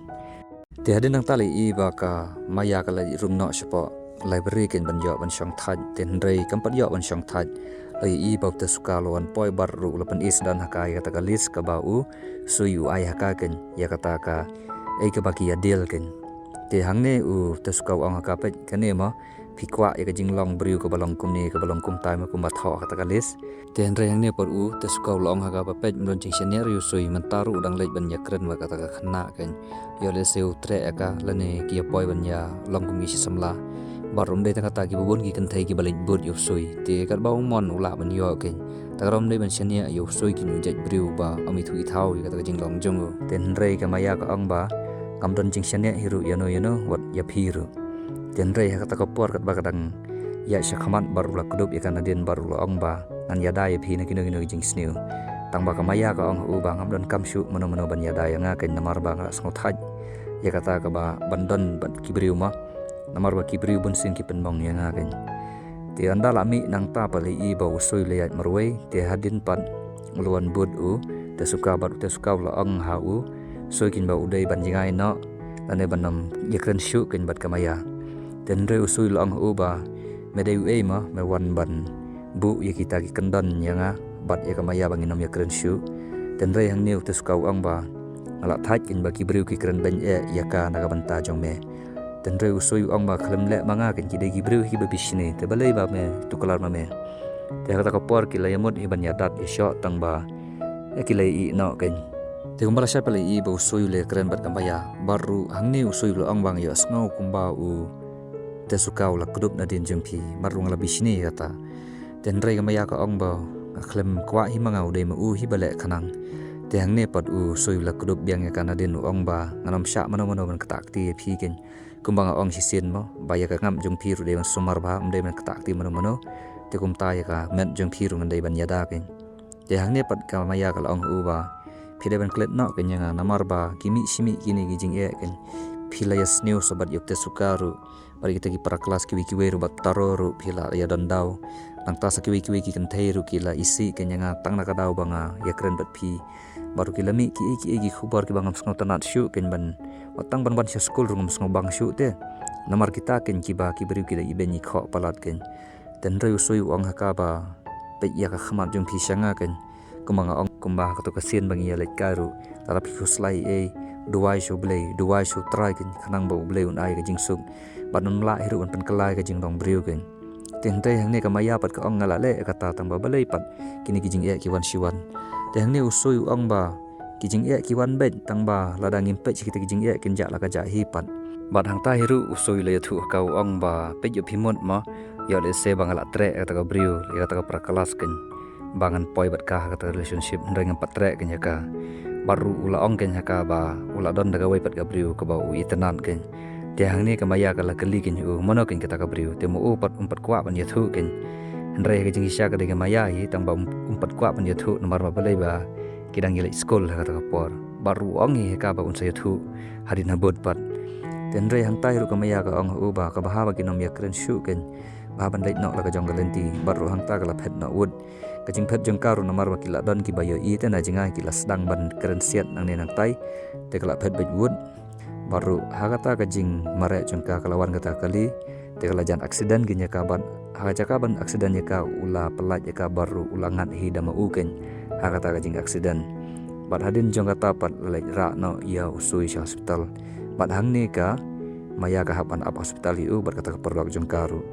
Te hadien nangta la ïohi ba ka Maya ka la rung noh shapoh library keiñ ban ïoh ban shong thait. Te hynrei kam pat ïoh ban shong thait, la ïohi ba u Tesuka u la wan poi bad ruh u la pyni syndon ha ka ïa kata ka list kaba u Sui u ai ha ka keiñ ïa kata kaei kaba ki ïa deal keiñ. Te hangne u Tesuka u ong ha ka, peit kane mo, phi kwah ïa ka jinglong briew kaba long kumne, kaba long kumta, ma kumba thoh ha kata ka list. Te hynrei hangne pat u Tezuka u la ong ha ka ba peit, ym don jingshaniah ruh ïa u Sui, mynta ruh u dang leit ban ïakren bad kata ka khynnah kein. Ïoh lehse u treh ïa ka lane ki ïa poi ban ïa long kum ki shi samla. Bad ruh ym dei tang kata, kiba bun ki kynthei kiba leit bud ïa u Sui. Te katba u mon u lah ban ïoh kein. Te ka ruh ym dei ban shaniah ïa u Sui kein, u jait briew ba ym ithuh ithaw ïa kata ka jinglong jong u. Te hynrei ka Maya ka ong ba kam don jingshaniah hi ruh ïano ïano, wat ïa phi ruh. Te hynrei ha kata ka por katba ka dang ïaid shakhmat bad u la kdup ïa ka nadien bad u la ong ba ngan ïada ïa phi na kino kino ki jingsniew. Tang ba ka Maya ka ong ha u ba ngam donkam shuh mano mano ban ïada ïa nga kein, namar ba nga la sngewthait ïa kata kaba ban don bad ki briew ma. Namar ba ki briew bunsien ki pynmong ïa nga kein. Te ynda la mih nangta pat la ïohi ba u Sui la ïaid marwei, te hadien pat u la wan bud u Tezuka bad u Tezuka u la ong ha u Sui kein ba u dei ban jngai noh lane ban ym ïakren shuh kein bad ka Maya. Te hynrei u Sui u la ong ha u ba me dei uei ma, me wan ban buh ïa kita ki kyndon ïa nga bad ïa ka Maya ba ngin ym ïakren shuh. Te hynrei hangne u Tezuka u ong ba nga la thait kein ba ki briew ki kren beiñ eh ïa ka na ka bynta jong me. Te hynrei u Sui u ong ba khlem leh ma nga kein, ki dei ki briew hi kiba bishni, te balei ba me tuklar ma me. Te ha kata ka por ki la ïamut hi ban ïadat ïashoh, tang ba ïa ki la ïeh noh kein. Te kumba lashai pat la ïohi ba u Sui u la kren bad ka Maya, bad ruh hangne u Sui u la ong ba nga ïohsngew kumba u Tezuka u la kdup nadien jong phi, bad ruh nga la bishni ïa kata. Te hynrei ka Maya ka ong ba nga khlem kwah hi ma nga, u dei ma u hi ba leh khnang. Te hangne pat u Sui u la kdup biang ïa ka nadien u ong ba ngan ym shah mano mano ban ktah kti ïa phi kein. Kumba nga ong shisien mo, ba ïa ka ngam jong phi ruh dei ban sumar bha, ym dei ban ktah kti mano mano. Te kumta ïa ka met jong phi ruh ngan dei ban ïada kein. Te hangne pat ka Maya ka la ong ha u ba phi dei ban klet noh kein ïa nga, namar ba ki mih shi mih kine ki jingeh kein. Phi la ïasniew sa bad ïa u Tezuka ruh, bad kita ki para klas kiwei kiwei ruh, bad Taro ruh phi la ïadon daw. Nangta sa kiwei kiwei ki kynthei ruh ki la isih kein ïa nga tang na ka daw ba nga ïakren bad phi. Bad ruh ki la mih kiei kiei ki khubor kiba ngam sngewtynnat shuh kein, ban wat tang ban wan sha skul ruh ngam sngewbang shuh te. Namar kita kein kiba ki briew ki da ibeiñ ikhoh palat kein. Te hynrei u Sui u ong ha ka ba peit ïa ka khmat jong phi sha nga kein. Kumba nga ong, kumba ha kato ka sien ba ngi ïaleit kai ruh, lada phi khuslai ei, duwai sha U Blei, duwai sha U Trai kein, khnang ba U Blei un ai ka jingsuk. Bad ym lah hi ruh ban pynkylla ïa ka jinglong briew kein. Te hynrei hangne ka Maya pat ka ong nga la leh ïa kata, tang ba balei pat kine ki jingeh ki wan shi wan. Te hangne u Sui u ong ba ki jingeh ki wan beit, tang ba lada ngim peit sha kita ki jingeh kin jah la ka jah hi pat. Bad hangta hi ruh u Sui u la ïathuh ha ka, u ong ba peit ïoh phi mut mo, ïoh lehse ba nga la treh ïa kata ka briew, ïa kata ka para klas kein, ba ngan poi bad ka ha kata ka relationship, hynrei ngam pat treh kein ïa ka. Bad ruh u la ong kein ha ka ba u la don da kawei pat ka briew kaba u itynnad kein. Te hangne ka Maya ka la kylli kein ha u, mano kein kata ka briew, te ma u pat um pat kwah ban ïathuh kein. Hynrei ha ka jingshisha ka dei ka Maya hi, tang ba um, um pat kwah ban ïathuh namar ba balei ba ki dang ïaleit skul ha kata ka por. Bad ruh u ong hi ha ka ba un sa ïathuh hadien habud pat. Te hynrei hangta hi ruh ka Maya ka ong ha u ba kaba bha ba kin ym ïakren shuh kein, bha ban leit noh la ka jong ka lynti. Bad ruh hangta ka la phet noh wut. Ka jingphet jong ka ruh namar ba ki la don kiba ïohi te na jngai, ki la sdang ban kren siat nangne nangtai. Te ka la phet beit wut. Bad ruh ha kata ka jingmareh jong ka, ka la wan kata ka kali, te ka la jan accident kein ïa ka, bad ha ka jaka ban accident ïa ka u la pyllait ïa ka bad ruh u la ngat hi da ma u kein ha kata ka jing accident. Bad hadien jong kata pat la leit rah noh ïa u Sui sha hospital. Bad hangne ka Maya ka hap ban ap hospital ïa u bad kata ka paralok jong ka ruh.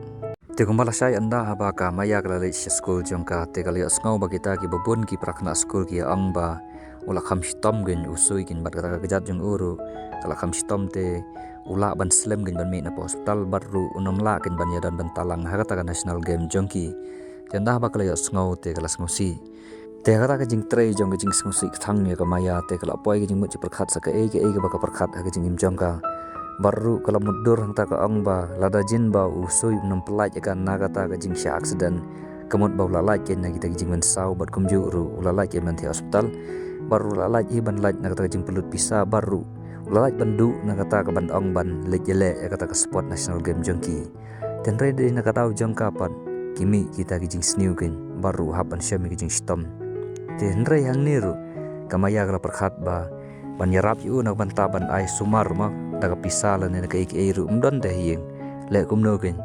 Te kumba lashai ynda haba ka Maya ka la leit sha skul jong ka, te ka la ïohsngew ba kita kiba bun ki para khynnah skul ki ong ba u la kham shitom kein u Sui kein, bad kata ka kjat jong u ruh ka la kham shitom, te u lah ban slem kein ban mih na poh hospital, bad ruh un ym lah kein ban ïadon bynta lang ha kata ka national game jong ki. Te ynda haba ka la ïohsngew te ka la sngewsih. Te ha kata ka jingtrei jong ka jingsngewsih kthang ïa ka Maya, te ka la poi ka jingmut jingpyrkhat sa kaei kaei kaba ka pyrkhat ha ka jingim jong ka. Bad ruh ka la mutdur hangta, ka ong ba lada jin ba u Sui um nym pyllait ïa ka na kata ka jingshah accident, ka mut ba u la lait kein na kita ki jingmynsaw, bad kumjuh ruh u la lait kein ban thiah hospital. Bad ruh u la lait hi ban lait na kata ka jingpynlut pisa, bad ruh u la lait ban duh na kata ka ban ong ban leit ïaleh ïa kata ka sport national game jong ki. Te hynrei dei na ka daw jong ka pat ki mih kita ki jingsniew kein, bad ruh u hap ban shem ïa ki jingshitom. Te hynrei hangne ruh ka Maya ka la pyrkhat ba ban ïarap ïa u na ka bynta ban ai sumar ma, da ka pisa lane da kaei kaei ruh, ym don te ha ïing, leh kumno kein.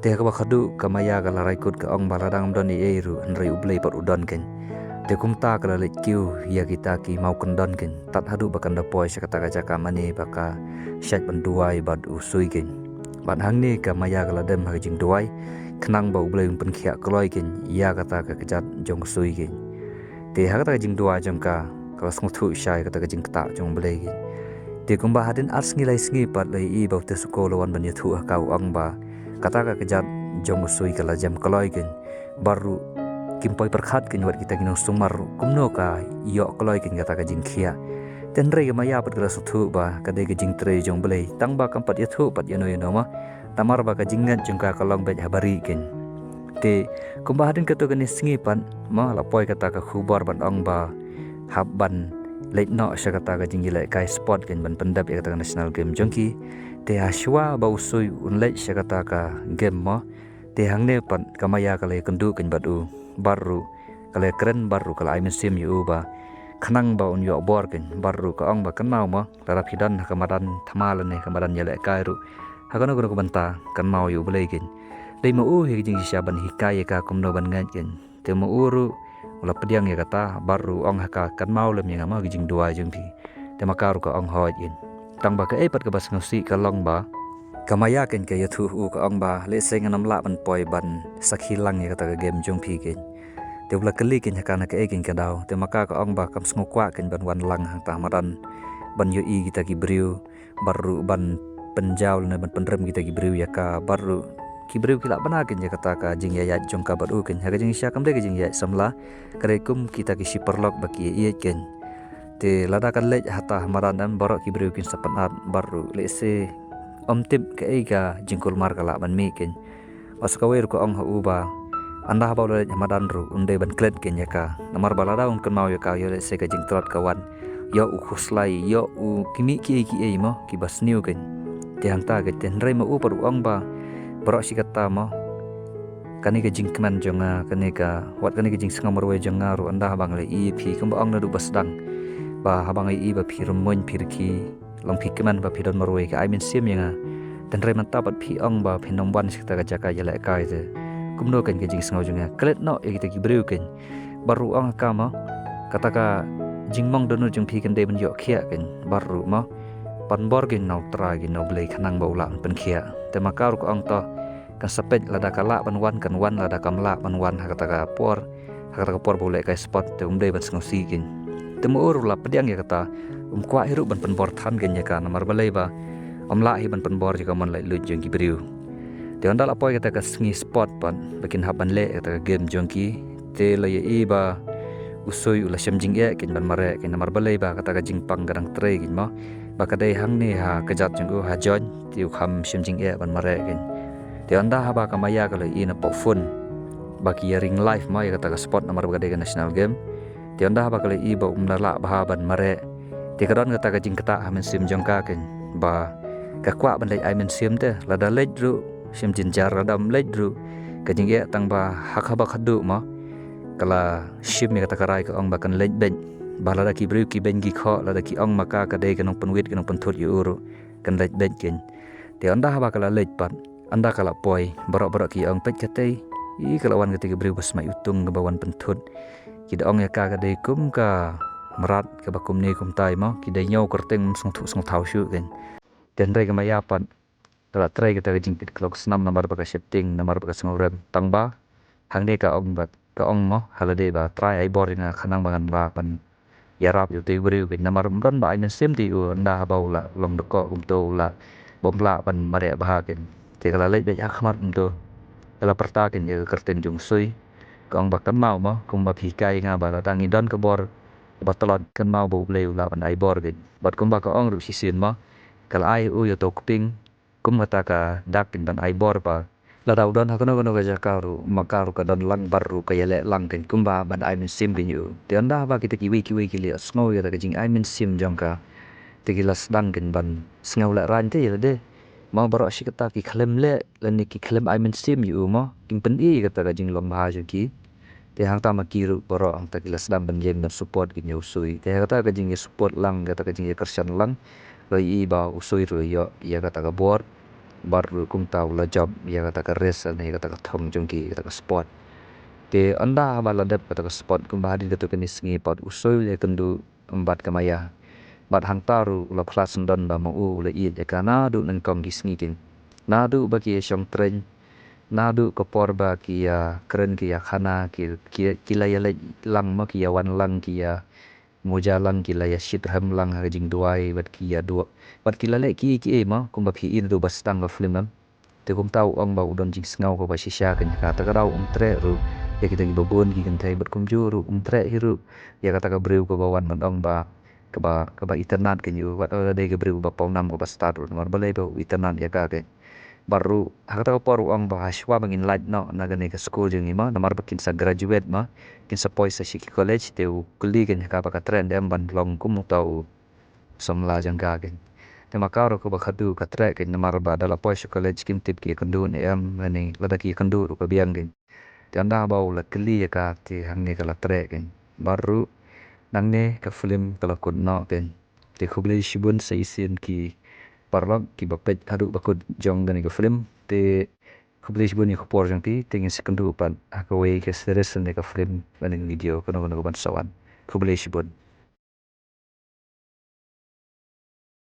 Te ha kaba khadduh ka Maya ka la rai kut, ka ong ba lada ngam don ei ei ruh, hynrei U Blei pat u don kein. Te kumta ka la leit kiew ïa kita ki maw kyndon kein, tad haduh ba kan da poi sha kata ka jaka mane ba ka shait ban duwai bad u Sui kein. Bad hangne ka Maya ka la dem ha ka jingduwai khnang ba U Blei un pynkhiah kloi kein ïa kata ka kjat jong u sui kein. Te ha kata ka jingduwai jong ka, ka la sngewthuh shai kata ka jingktah jong U Blei kein. Te kumba hadien ar sngi lai sngi pat la ïohi ba u Tetsuko u la wan ban ïathuh ha ka, u ong ba kata ka kjat jong u sui ka la jem kloi kein. Bad ruh kim poi pyrkhat kein wat kita ki nongsumar ruh kumno ka ïoh kloi kein kata ka jingkhiah. Te hynrei ka Maya pat ka la sngewthuh ba ka dei ka jingtrei jong U Blei, tang ba kam pat ïathuh pat ïano ïano ma, namar ba ka jingngeit jong ka ka long beit ha barieh kein. Te kumba hadien katto katne sngi pat ma, la poi kata ka khubor ban ong ba hap ban leit noh sha kata ka jingïalehkai sport kein ban pyndep ïa kata ka national game jong ki. Te hashwa ba u sui un leit sha kata ka game ma, te hangne pat ka Maya ka la ïakynduh kein bad u, bad ruh ka la ïakren bad ruh ka la ai mynsiem ïa u ba khnang ba un ïoh bor kein. Bad ruh ka ong ba kynmaw ma, lada phi don ha ka madan thma lane ka madan ïalehkai ruh, ha kano kano ka bynta kynmaw ïa U Blei kein. Dei ma u hi ka jingshisha ban hikai ïa ka kumno ban ngeit kein. Te ma u ruh u la pdiang ïa kata, bad ruh u ong ha ka, kynmaw lem ïa nga ma ka jingduwai jong phi. Te ma ka ruh ka ong hooid kein. Tang ba kaei pat kaba sngewsih ka long ba ka Maya kein ka ïathuh ha u, ka ong ba lehse ngan ym lah ban poi ban sakhi lang ïa kata ka game jong phi kein. Te u la kylli kein ha ka na kaei kein ka daw. Te ma ka ka ong ba kam sngew kwah kein ban wan lang hangta ha madan ban ïohi kita ki briew, bad ruh ban pynjaw lane ban pynrem kita ki briew ïa ka, bad ruh ki briew ki lah bna kein ïa kata ka jingïaid jong ka bad u kein. Ha ka jingshisha kam dei ka jingïaid samla, ka dei kum kita ki shi paralok ba ki ïaieit kein. Te lada ka leit hata ha madan em, baroh ki briew kin sa pynat, bad ruh lehse ym tip kaei ka jingkulmar ka lah ban mih kein. Bad sa kawei ruh ka ong ha u ba ynda haba u la leit ha madan ruh un dei ban klet kein ïa ka, namar ba lada un kynmaw ïa ka, ïoh lehse ka jingtlot ka wan, ïoh u khuslai, ïoh u ki mih kiei kiei mo kiba sniew kein. Te hangta ka, te hynrei ma u pat u ong ba baroh shi katta mo, kane ka jingkmen jong nga, kane ka, wat kane ka jingsngew marwei jong nga ruh, ynda haba nga la ïohi ïa phi, kumba ong naduh ba sdang, ba haba nga ïohi ba phi rymmuiñ, phi rkhie, long phi kmen ba phi don marwei, ka ai mynsiem ïa nga. Te hynrei mynta pat phi ong ba phin ym wan sha kata ka jaka ïalehkai te kumno kein ka jingsngew jong nga? Klet noh ïa kita ki briew kein. Bad ruh u ong ha ka mo, kata ka jingmong dohnud jong phi kan dei ban ïoh khiah kein. Bad ruh mo, pan bor kein na U Trai kein, na U Blei, khnang ba u lah ban pynkhiah. Te ma ka ruh ka ong to, kan sa peit, lada ka lah ban wan kan wan, lada kam lah ban wan ha kata ka por, ha kata ka por ba u lehkai sport, te um dei ban sngewsih kein. Te ma u ruh u la pdiang ïa kata, um kwah hi ruh ban pynbor than kein ïa ka, namar balei ba ym lah hi ban pynbor ïa ka mon laitluid jong ki briew. Te ynda la poi kata ka sngi sport pat ba kin hap ban leh kata ka game jong ki, te la ïohi ba u sui u la shem jingeh kein ban mareh kein, namar balei ba kata ka jingpang ka dang trei kein mo, ba ka dei hangne ha kjat jong u, ha join, te u kham shem jingeh ban mareh kein. Te ynda haba ka Maya ka la ïohi na poh phone ba ki ïa ring live mo ïa kata ka sport, namar ba ka dei ka national game. Te ynda haba ka la ïohi ba um da lah bha ban mareh, te ka don kata ka jingktah ha mynsiem jong ka kein ba ka kwah ban leit ai mynsiem te, lada leit ruh shem jynjar, lada ym leit ruh ka jingeh, tang ba ha kaba khadduh mo ka la shim ïa kata ka rai, ka ong ba kan leit beit, ba lada ki briew ki beiñ ki khoh, lada ki ong ma ka ka dei ka nongpynwit ka nongpynthut ïa u ruh, kan leit beit kein. Te ynda haba ka la leit pat, ynda ka la poi, baroh baroh ki ong, peit katei, i ka la wan katei ka briew ba smaï utung kaba wan pynthut. Ki da ong ïa ka ka dei kum ka mrad kaba kumne kumtai mo, ki da ñiew kyrteng, ym sngewthuh sngewthaw shuh kein. Te hynrei ka Maya pat ka la trei kata ka jingkit klok snam namar ba ka sheptieng, namar ba ka sngewrem, tang ba hangne ka ong bad ka ong mo, ha lade ba Trai ai bor ïa nga khnang ba ngan lah ban ïarap ïa utei u briew kein, namar ym don ba ai mynsiem te u, ynda haba u la long dkoh kumto u la bym lah ban mareh bha kein. Te ka la leit beit ha khmat kumto, ka la pyrta kein ïa ka kyrteng jong u sui, ka ong ba kynmaw mo, kumba phi hikai ïa nga ba lada ngi don ka bor ba tlot, kynmaw ba U Blei u lah ban ai bor kein. Bad kumba ka ong ruh shisien mo, ka la ai u ïa uto u kping kum kata ka dak kein ban ai bor ba lada u don ha kano kano ka jaka ruh, ma ka ruh ka don lang bad ruh ka ïaleh lang kein kumba ban ai mynsiem kein ïa u. Te ynda haba kita kiwei kiwei ki la sngew ïa kata ka jingai mynsiem jong ka, te ki la sdang kein ban sngew lehraiñ te ïa lade. Ma baroh shi katta ki khlem leh lane ki khlem ai mynsiem ïa u mo, kim pyni ïa kata ka jinglong bha jong ki. Te hangta ma ki ruh baroh hangta ki la sdang ban ïeng ban support kein ïa u sui. Te ha kata ka jingïa support lang, kata ka jingïa kyrshan lang, la ïohi ba u sui ruh ïoh ïa kata ka bor, bad ruh kumta u la jop ïa kata ka race lane ïa kata ka thong jong ki, ïa kata ka sport. Te ynda haba la dep kata ka sport, kumba hadien katto katne sngi pat u sui u la ïakynduh bad ka Maya. Bad hangta ruh u la phla syndon ba ma u u la ïeit ïa ka naduh nyngkong ki sngi kein. Naduh ba ki ïa shong tren, naduh ka por ba ki ïa kren ki ïa khana, ki, ki, ki la ïa leit lang ma ki ïa wan lang ki ïa muja lang ki la ïa shit rhem lang ha ka jingduwai, bad ki ïa duh. Bad ki la leh ki, ki ei ma, kumba phi i naduh ba sdang ka film em. Te kumta u ong ba u don jingsngew kaba shisha kane ka, te ka daw um treh ruh ïa kita kiba bun ki kynthei, bad kumjuh ruh um treh hi ruh ïa kata ka briew kaba wan ban ong ba, kaba, kaba itynnad kane u, wat la dei ka briew ba pawnam kaba stad ruh, namar balei ba u itynnad ïa ka kane. Bad ruh ha kata ka por u ong ba hashwa ba ngin lait noh na kane ka skul jong ngi ma, namar ba kin sa graduate ma, kin sa poi sa sha ki college, te u kylli kane ka ba ka treh ne em ban long kum uta u samla jong ka kane. Te ma ka ruh kaba khadduh ka treh kane, namar ba da la poi sha college kim tip ki ïakynduh ne em, lane lada ki ïakynduh ruh ka biang kane. Te ynda ba u la kylli ïa ka te hangne ka la treh kane. Bad ruh nangne ka film ka la kut noh kane. Te khublei shibun sa shisien ki paralok kiba peit haduh ba kut jong kane ka film. Te khublei shibun ïa ka por jong phi, te ngin sa ïakynduh pat ha kawei ka series ne ka film lane ka video kano kano kaban sa wan. Khublei shibun.